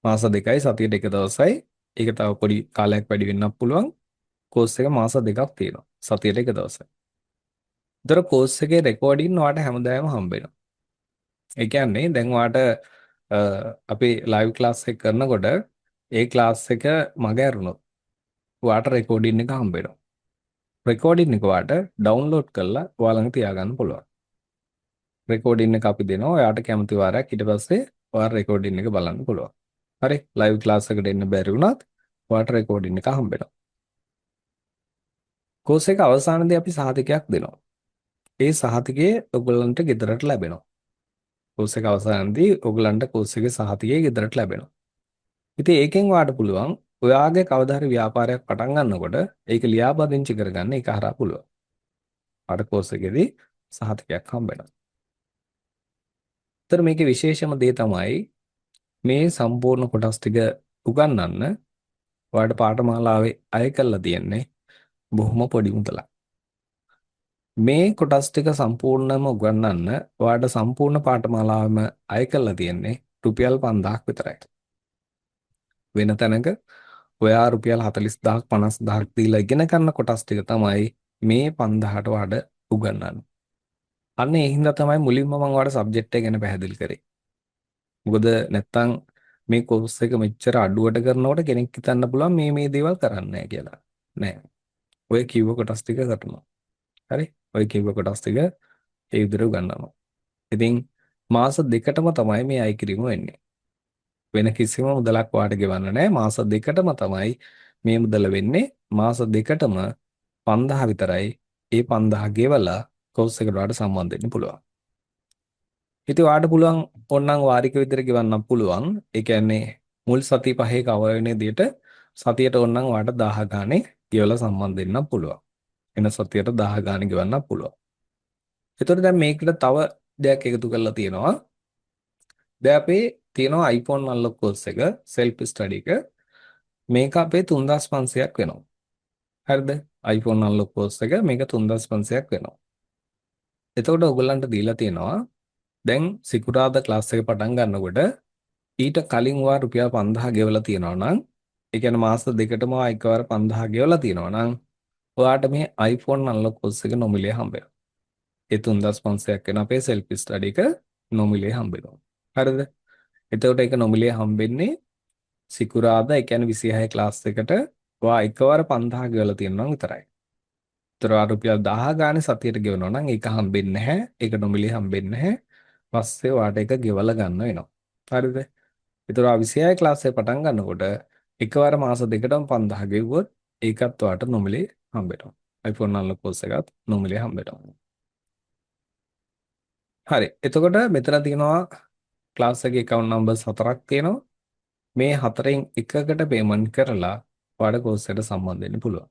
මාස දෙකයි සතියට එක දවසයි. ඒක තව පොඩි කාලයක් වැඩි වෙන්නත් පුළුවන්. කෝස් එක මාස දෙකක් තියෙනවා. සතියට එක දවසයි. ඒතර කෝස් එකේ රෙකෝඩින් ඔයාට හැමදාම හම්බ වෙනවා. ඒ කියන්නේ දැන් ඔයාට අපි ලයිව් ක්ලාස් එක කරනකොට ඒ ක්ලාස් එක මග ඇරුණොත් ඔයාට රෙකෝඩින් එක හම්බ වෙනවා. රෙකෝඩින් එක ඔයාට ඩවුන්ලෝඩ් කරලා ඔයා ළඟ තියාගන්න පුළුවන්. රෙකෝඩින් එක අපි දෙනවා. ඔයාට කැමති වාරයක් ඊට පස්සේ ඔයාට රෙකෝඩින් එක බලන්න පුළුවන්. හරි, ලයිව් ක්ලාස් එකට එන්න බැරි වුණත් ඔයාට රෙකෝඩින් එක හම්බ වෙනවා. කෝස් එක අවසානයේදී අපි සහතිකයක් දෙනවා. ඒ සහතිකය ඔයගොල්ලන්ට ගෙදරට ලැබෙනවා. කෝස් එක අවසානයේදී ඔයගොල්ලන්ට කෝස් එකේ සහතිකය ගෙදරට ලැබෙනවා. ඉතින් ඒකෙන් ඔයාට පුළුවන් ඔයාගේ කවදා හරි ව්‍යාපාරයක් පටන් ගන්නකොට ඒක ලියාපදිංචි කරගන්න ඒක හරහා පුළුවන්. ඔයාට කෝස් එකේදී සහතිකයක් හම්බ වෙනවා. ඒතර මේකේ විශේෂම දේ තමයි මේ සම්පූර්ණ කොටස් ටික උගන්වන්න ඔයාට පාඨමාලාවේ අය කරලා තියෙන්නේ බොහොම පොඩි මුදලක්. මේ කොටස් ටික සම්පූර්ණම උගන්වන්න ඔයාට සම්පූර්ණ පාඨමාලාවම අය කරලා තියෙන්නේ රුපියල් 5000ක් විතරයි. වෙන තැනක ඔයා රුපියල් 40000ක් 50000ක් දීලා ඉගෙන ගන්න කොටස් ටික තමයි මේ 5000ට ඔයාට උගන්වන්නේ. අන්න ඒ හින්දා තමයි මුලින්ම මම ඔයාලට සබ්ජෙක්ට් එක ගැන පැහැදිලි කරේ. මොකද නැත්තම් මේ කෝස් එක මෙච්චර අඩුවට කරනකොට කෙනෙක් හිතන්න පුළුවන් මේ මේ දේවල් කරන්නේ නැහැ කියලා. නෑ. ඔය කිව්ව කොටස් ටික කරනවා. හරි? ඔය කිව්ව කොටස් ටික ඒ විදිහට උගන්වනවා. ඉතින් මාස දෙකටම තමයි මේ අය කිරීම වෙන්නේ. වෙන කිසිම මුදලක් ඔයාට ගෙවන්න නෑ. මාස දෙකටම තමයි මේ මුදල වෙන්නේ. මාස දෙකටම 5000 විතරයි. ඒ 5000 ගෙවලා කෝස් එකට ඔයාට සම්බන්ධ වෙන්න පුළුවන්. ඉතින් ඔයාට පුළුවන් ඕනනම් වාරික විදිහට ගෙවන්නත් පුළුවන්. ඒ කියන්නේ මුල් සති පහේ කවර් වෙන විදිහට සතියට ඕනනම් ඔයාට 1000 ගානේ ගෙවලා සම්බන්ධ වෙන්නත් පුළුවන්. එන සතියට 1000 ගානේ ගෙවන්නත් පුළුවන්. එතකොට දැන් මේකට තව දෙයක් එකතු කරලා තියෙනවා. දැන් අපේ තියෙනවා iPhone unlock course එක, self study එක. මේක අපේ 3500ක් වෙනවා. හරිද? iPhone unlock course එක මේක 3500ක් වෙනවා. එතකොට ඔයගොල්ලන්ට දීලා තියෙනවා දැන් සිකුරාදා ක්ලාස් එක පටන් ගන්නකොට ඊට කලින් ඔයා රුපියල් 5000 ගෙවලා තියෙනවා නම්, ඒ කියන්නේ මාස දෙකටම ඔයා එකවර 5000 ගෙවලා තියෙනවා නම් ඔයාට මේ iPhone unlock course එක නොමිලේ හම්බ වෙනවා. ඒ 3500ක් වෙන අපේ self study එක නොමිලේ හම්බ වෙනවා. හරිද? එතකොට ඒක නොමිලේ හම්බෙන්නේ සිකුරාදා, ඒ කියන්නේ 26 ක්ලාස් එකට ඔයා එකවර 5000 ගෙවලා තියෙනවා නම් විතරයි. ඒතර ඔයා රුපියල් 1000 ගානේ සතියට ගෙවනවා නම් ඒක හම්බෙන්නේ නැහැ. ඒක නොමිලේ හම්බෙන්නේ නැහැ. පස්සේ ඔයාට ඒක ගෙවලා ගන්න වෙනවා. හරිද? ඒතර ඔයා 26 ක්ලාස් එක පටන් ගන්නකොට එකවර මාස දෙකටම 5000 ගෙවුවොත් ඒකත් ඔයාට නොමිලේ හම්බ වෙනවා. iPhone unlock course එකත් නොමිලේ හම්බ වෙනවා. හරි. එතකොට මෙතන තියෙනවා ක්ලාස් එකේ account numbers හතරක් තියෙනවා. මේ හතරෙන් එකකට පේමන්ට් කරලා ඔයාට කෝස් එකට සම්බන්ධ වෙන්න පුළුවන්.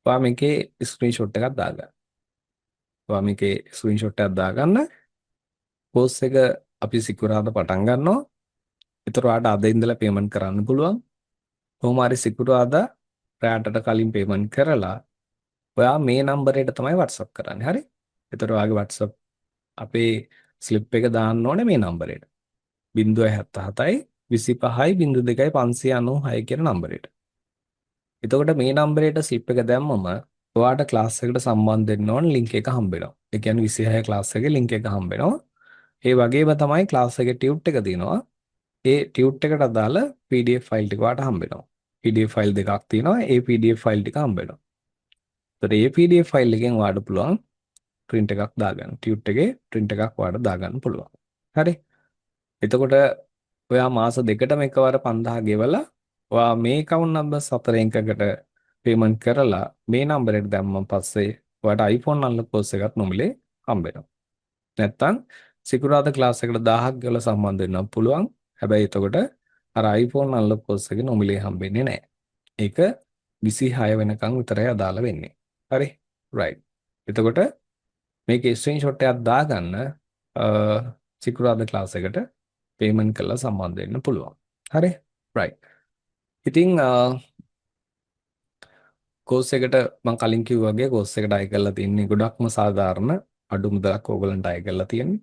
ඔයා මේකේ ස්ක්‍රීන්ෂොට් එකක් දාගන්න. ඔයා මේකේ ස්ක්‍රීන්ෂොට් එකක් දාගන්න. කෝස් එක අපි සිකුරාදා පටන් ගන්නවා. ඒතර ඔයාට අද ඉඳලා පේමන්ට් කරන්න පුළුවන්. කොහොම හරි සිකුරාදා රැටට කලින් පේමන්ට් කරලා ඔයා මේ නම්බරයට තමයි WhatsApp කරන්නේ. හරි? ඒතර ඔයාගේ WhatsApp අපේ ස්ලිප් එක දාන්න ඕනේ මේ නම්බරයට. 077යි 25යි 02යි 596 කියන නම්බරයට. එතකොට මේ නම්බරයට ස්ලිප් එක දැම්මම ඔයාට ක්ලාස් එකට සම්බන්ධ වෙන්න ඕන ලින්ක් එක හම්බ වෙනවා. ඒ කියන්නේ 26 ක්ලාස් එකේ ලින්ක් එක හම්බ වෙනවා. ඒ වගේම තමයි ක්ලාස් එකේ ටියුට් එක තියෙනවා. ඒ ටියුට් එකට අදාළ PDF file ටික ඔයාට හම්බ වෙනවා. PDF file දෙකක් තියෙනවා. ඒ PDF file ටික හම්බ වෙනවා. එතකොට ඒ PDF file එකෙන් ඔයාට පුළුවන් ප්‍රින්ට් එකක් දාගන්න. ටියුට් එකේ ප්‍රින්ට් එකක් ඔයාට දාගන්න පුළුවන්. හරි. එතකොට ඔයා මාස දෙකටම එකවර 5000 ගෙවලා ඔයා මේ account numbers හතරෙන් එකකට පේමන්ට් කරලා මේ නම්බරයට දැම්මන් පස්සේ ඔයාට iPhone unlock course එකත් නොමිලේ හම්බ වෙනවා. නැත්තම් සිකුරාදා ක්ලාස් එකට 1000ක් ගෙවලා සම්බන්ධ වෙන්නත් පුළුවන්. හැබැයි එතකොට අර iPhone unlock course එක නොමිලේ හම්බෙන්නේ නැහැ. ඒක 26 වෙනකන් විතරයි අදාළ වෙන්නේ. හරි? රයිට්. එතකොට මේකේ ස්ක්‍රීන්ෂොට් එකක් දාගන්න, සිකුරාදා ක්ලාස් එකට පේමන්ට් කරලා සම්බන්ධ වෙන්න පුළුවන්. හරි? රයිට්. ඉතින් කෝස් එකට මම කලින් කිව්වා වගේ කෝස් එකට අය කරලා තින්නේ ගොඩක්ම සාධාරණ අඩු මුදලක් ඕගොල්ලන්ට අය කරලා තියෙන්නේ.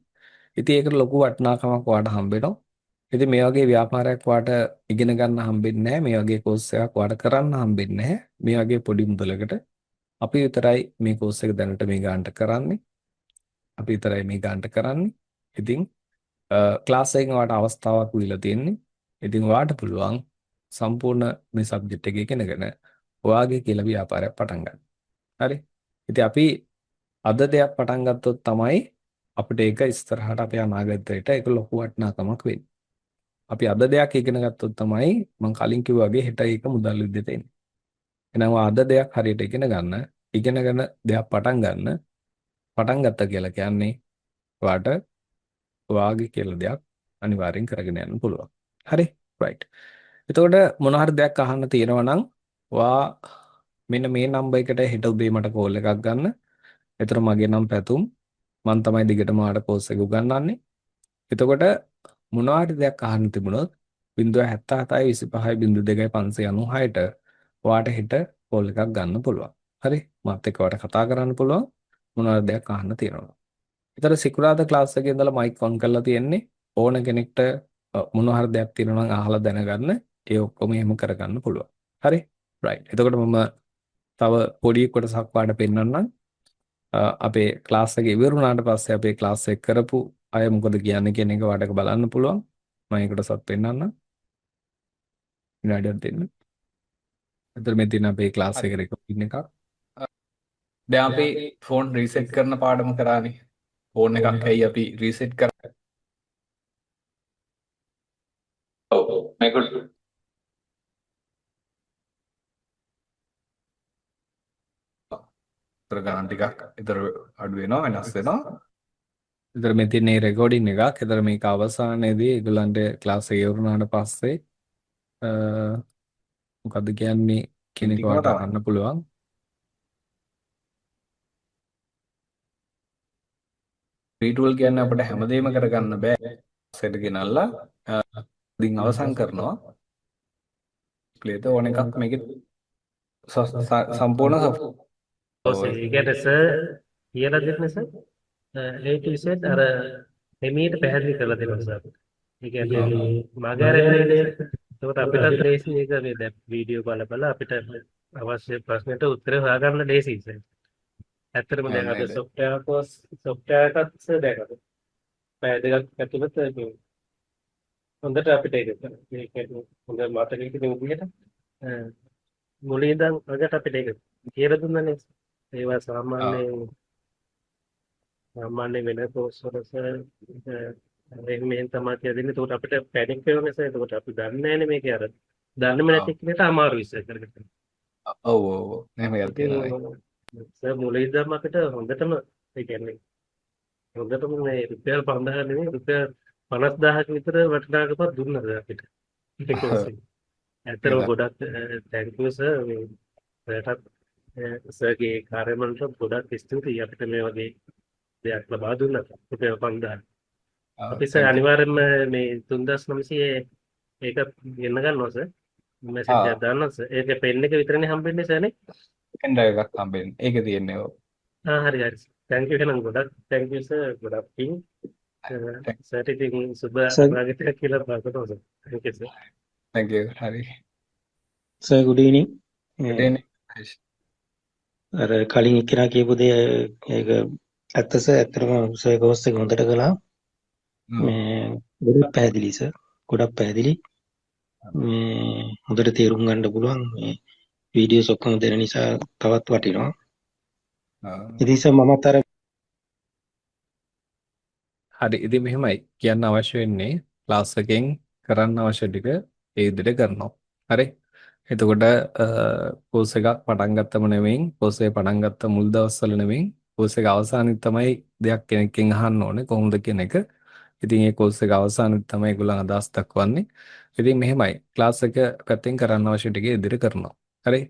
ඉතින් ඒකට ලොකු වටිනාකමක් ඔයාලට හම්බ වෙනවා. ඉතින් මේ වගේ ව්‍යාපාරයක් ඔයාට ඉගෙන ගන්න හම්බෙන්නේ නැහැ. මේ වගේ කෝස් එකක් ඔයාට කරන්න හම්බෙන්නේ නැහැ. මේ වගේ පොඩි මුදලකට අපි විතරයි මේ කෝස් එක දැනට මේ ගානට කරන්නේ. අපි විතරයි මේ ගානට කරන්නේ. ඉතින් ක්ලාස් එකෙන් ඔයාට අවස්ථාවක් දීලා තියෙන්නේ. ඉතින් ඔයාට පුළුවන් සම්පූර්ණ මේ සබ්ජෙක්ට් එක ඉගෙනගෙන ඔයාගේ කියලා ව්‍යාපාරයක් පටන් ගන්න. හරි? ඉතින් අපි අද දෙයක් පටන් ගත්තොත් තමයි අපිට ඒක ඉස්සරහට අපේ අනාගතයට ඒක ලොකු වටිනාකමක් වෙන්නේ. අපි අද දෙයක් ඉගෙන ගත්තොත් තමයි මං කලින් කිව්වා වගේ හෙට ඒක මුදල් විදිහට එන්නේ. එහෙනම් ඔයා අද දෙයක් හරියට ඉගෙන ගන්න, ඉගෙනගෙන දෙයක් පටන් ගන්න, පටන් ගත්තා කියලා කියන්නේ ඔයාට ඔයාගේ කියලා දෙයක් අනිවාර්යෙන් කරගෙන යන්න පුළුවන්. හරි? රයිට්. එතකොට මොන හරි දෙයක් අහන්න තියෙනවා නම් ඔයා මෙන්න මේ නම්බර් එකට හෙට උදේ මට කෝල් එකක් ගන්න. එතකොට මගේ නම පැතුම්. මං තමයි දිගටම ඔයාට කෝස් එක උගන්වන්නේ. එතකොට මොනවා හරි දෙයක් අහන්න තිබුණොත් 077 25 02 596ට ඔයාට හෙට කෝල් එකක් ගන්න පුළුවන්. හරි? මාත් එක්ක ඔයාට කතා කරන්න පුළුවන් මොනවා හරි දෙයක් අහන්න තියෙනවා. එතකොට සිකුරාදා ක්ලාස් එකේ ඉඳලා මයික් ඔන් කරලා තියෙන්නේ ඕන කෙනෙක්ට මොනවා හරි දෙයක් තියෙනවා නම් අහලා දැනගන්න ඒ ඔක්කොම එහෙම කරගන්න පුළුවන්. හරි? රයිට්. එතකොට මම තව පොඩි කොටසක් ඔයාලට පෙන්නන්නම්. අපේ ක්ලාස් එක ඉවර වුණාට පස්සේ අපේ ක්ලාස් එක කරපු අය මොකද කියන්නේ කියන එක ඔයාලට බලන්න පුළුවන්. මම ඒ කොටසත් පෙන්නන්නම්. විනාඩියක් දෙන්න. එතකොට මේ තියෙන අපේ ක්ලාස් එක රෙකෝඩින් එකක්. දැන් අපි ෆෝන් රීසෙට් කරන පාඩම කරානේ. ෆෝන් එකක් ඇයි අපි රීසෙට් කරන්නේ? ඔව් මේක උතර ගණන් ටිකක් ඊතර අඩු වෙනවා වෙනස් වෙනවා. එතකොට මේ තියෙන මේ රෙකෝඩින් එකක්. එතකොට මේක අවසානයේදී ඒගොල්ලන්ට ක්ලාස් එක ඉවර වුණාට පස්සේ මොකද්ද කියන්නේ කියන එක ඔයාලට අහන්න පුළුවන්. ෆ්‍රී ටූල් කියන්නේ අපිට හැමදේම කරගන්න බෑ. සෙට් ගෙනල්ලා ඉතින් අවසන් කරනවා. ඩිස්ප්ලේ ඕන එකක් මේකේ සම්පූර්ණ ඔව් සර්, ඒ කියන්නේ සර් කියලා දෙන්නේ සර් A to Z අර හිමීට පැහැදිලි කරලා දෙනවා සර් අපිට. ඒ කියන්නේ මග ඇරෙන්නේ නෑ. ඒකට අපිටත් ලේසි මේක මේ දැන් වීඩියෝ බල බල අපිට අවශ්‍ය ප්‍රශ්නෙට උත්තර හොයාගන්න ලේසියි සර්. ඇත්තටම දැන් අද සොෆ්ට්වෙයාර් කෝස් සොෆ්ට්වෙයාර් එකත් සර් දැන් අද පැය දෙකක් ඇතුළත මේ හොඳට අපිට ඒක මේ කියන්නේ හොඳ මතක හිටින විදිහට මුලින් ඉඳන් අගට අපිට ඒක කියලා දුන්නානේ. ඒවා සාමාන්‍ය වෙන කෝස් වල සර් එහෙම මෙහෙම තමයි කියලා දෙන්නේ. ඒකට අපිට පැනික් වෙනවා සර්. ඒකට අපි දන්නේ නැහැනේ මේකේ අර දන්නේම නැති කෙනෙක්ට අමාරුයි සර් කරගන්න. ඔව් ඔව් ඔව් එහෙම එකක් තියෙනවා. සර් මුලින් ඉඳන්ම අපිට හොඳටම ඒ කියන්නේ හොඳටම මේ රුපියල් 5000 නෙමෙයි රුපියල් 50000ක විතර වටිනාකමක් දුන්නා සර් අපිට. ඒ කෝස් එක. ඇත්තටම ගොඩක් thank you sir. මේ ඔයාටත් සර්ගේ කාර්ය මණ්ඩලයට ගොඩක් ස්තුතියි අපිට මේ වගේ දෙයක් ලබා දුන්නාට රුපියල් 5000. අපි සර් අනිවාර්යෙන්ම මේ 3900 ඒක ගෙන්න ගන්නවා සර්. මැසේජ් එකක් දාන්නම් සර්. ඒක පෙන් එක විතරනේ හම්බෙන්නේ සර් නේ? පෙන් ඩ්‍රයිව් එකක් හම්බෙන්නේ. ඒක තියෙන්නේ ඔව්. ආ හරි හරි. Thank you එහෙනම් ගොඩක් thank you sir. ගොඩක් පිං. සර් ඉතින් සුබ අනාගතයක් කියලා ප්‍රාර්ථනා sir. Thank you sir. Thank you. හරි. Sir good evening. Good evening. අර කලින් එක්කෙනා කියපු දේ ඒක ඇත්ත සර්. ඇත්තටම සර් කෝස් එක හොඳට කළා. මේ ගොඩක් පැහැදිලි සර්. ගොඩක් පැහැදිලි. මේ හොඳට තේරුම් ගන්න පුළුවන්. මේ වීඩියෝස් ඔක්කොම දෙන නිසා තවත් වටිනවා. ඉතින් සර් මමත් අර හරි. ඉතින් මෙහෙමයි කියන්න අවශ්‍ය වෙන්නේ ක්ලාස් එකෙන් කරන්න අවශ්‍ය ටික ඒ විදිහට කරනවා. හරි. එතකොට කෝස් එකක් පටන් ගත්තම නෙමෙයි, කෝස් එක පටන් ගත්ත මුල් දවස්වල නෙමෙයි, කෝස් එක අවසානයේ තමයි දෙයක් කෙනෙක්ගෙන් අහන්න ඕනේ කොහොමද කියන එක. ඉතින් ඒ කෝස් එක අවසානයේ තමයි ඒගොල්ලන් අදහස් දක්වන්නේ. ඉතින් මෙහෙමයි ක්ලාස් එක පැත්තෙන් කරන්න අවශ්‍ය ටික ඉදිරියට කරනවා. හරි.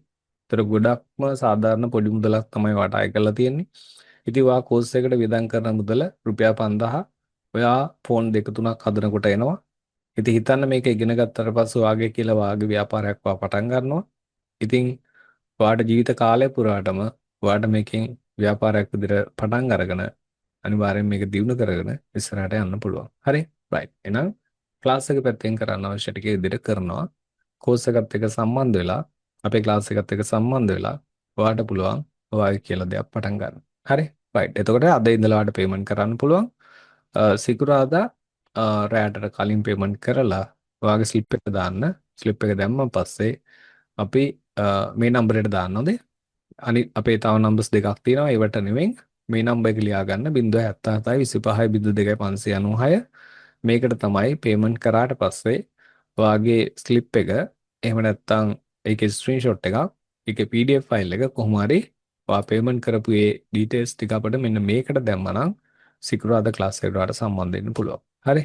ඒතර ගොඩක්ම සාධාරණ පොඩි මුදලක් තමයි වාට අය කරලා තියෙන්නේ. ඉතින් ඔයා කෝස් එකට වියදම් කරන මුදල රුපියල් 5000 ඔයා ෆෝන් දෙක තුනක් හදනකොට එනවා. ඉතින් හිතන්න මේක ඉගෙන ගත්තට පස්සේ ඔයාගේ කියලා ඔයාගේ ව්‍යාපාරයක් ඔයා පටන් ගන්නවා. ඉතින් ඔයාට ජීවිත කාලය පුරාටම ඔයාට මේකෙන් ව්‍යාපාරයක් විදිහට පටන් අරගෙන අනිවාර්යෙන් මේක දියුණු කරගෙන ඉස්සරහට යන්න පුළුවන්. හරි? රයිට්. එහෙනම් ක්ලාස් එක පැත්තෙන් කරන්න අවශ්‍ය ටික ඉදිරියට කරනවා. කෝස් එකත් එක්ක සම්බන්ධ වෙලා, අපේ ක්ලාස් එකත් එක්ක සම්බන්ධ වෙලා ඔයාට පුළුවන් ඔයාගේ කියලා දෙයක් පටන් ගන්න. හරි? රයිට්. එතකොට අද ඉඳලා ඔයාට පේමන්ට් කරන්න පුළුවන්. සිකුරාදා රැයට කලින් පේමන්ට් කරලා ඔයාගේ ස්ලිප් එක දාන්න. ස්ලිප් එක දැම්මන් පස්සේ අපි මේ නම්බරයට දාන්න හොඳේ. අනිත් අපේ තව නම්බර්ස් දෙකක් තියෙනවා. ඒවට නෙවෙයි, මේ නම්බර් එක ලියා ගන්න: 077 25 02 596. මේකට තමයි පේමන්ට් කරාට පස්සේ ඔයාගේ ස්ලිප් එක, එහෙම නැත්නම් ඒකේ ස්ක්‍රීන්ෂොට් එකක්, ඒකේ PDF file එක, කොහොම හරි ඔයා පේමන්ට් කරපු ඒ ඩීටේල්ස් ටික අපිට මෙන්න මේකට දැම්මනම් සිකුරාදා ක්ලාස් එකට ඔයාට සම්බන්ධ වෙන්න පුළුවන්. හරි.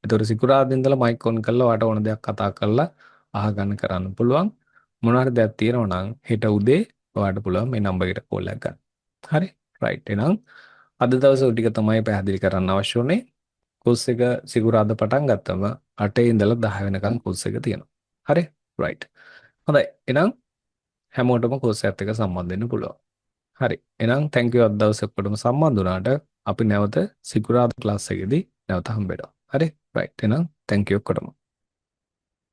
එතකොට සිකුරාදා ඉඳලා මයික් ඔන් කරලා ඔයාට ඕන දෙයක් කතා කරලා අහගන්න කරන්න පුළුවන්. මොන හරි දෙයක් තියෙනවා නම් හෙට උදේ ඔයාට පුළුවන් මේ නම්බර් එකට කෝල් එකක් ගන්න. හරි. රයිට්. එහෙනම් අද දවසේ ඔය ටික තමයි පැහැදිලි කරන්න අවශ්‍ය වුණේ. කෝස් එක සිකුරාදා පටන් ගත්තම 8 ඉඳලා 10 වෙනකන් කෝස් එක තියෙනවා. හරි? රයිට්. හොඳයි. එහෙනම් හැමෝටම කෝස් එකත් එක්ක සම්බන්ධ වෙන්න පුළුවන්. හරි. එහෙනම් thank you අද දවසේ ඔක්කොටම සම්බන්ධ වුණාට. අපි නැවත සිකුරාදා ක්ලාස් එකේදී නැවත හම්බ වෙනවා. හරි? රයිට්. එහෙනම් thank you ඔක්කොටම.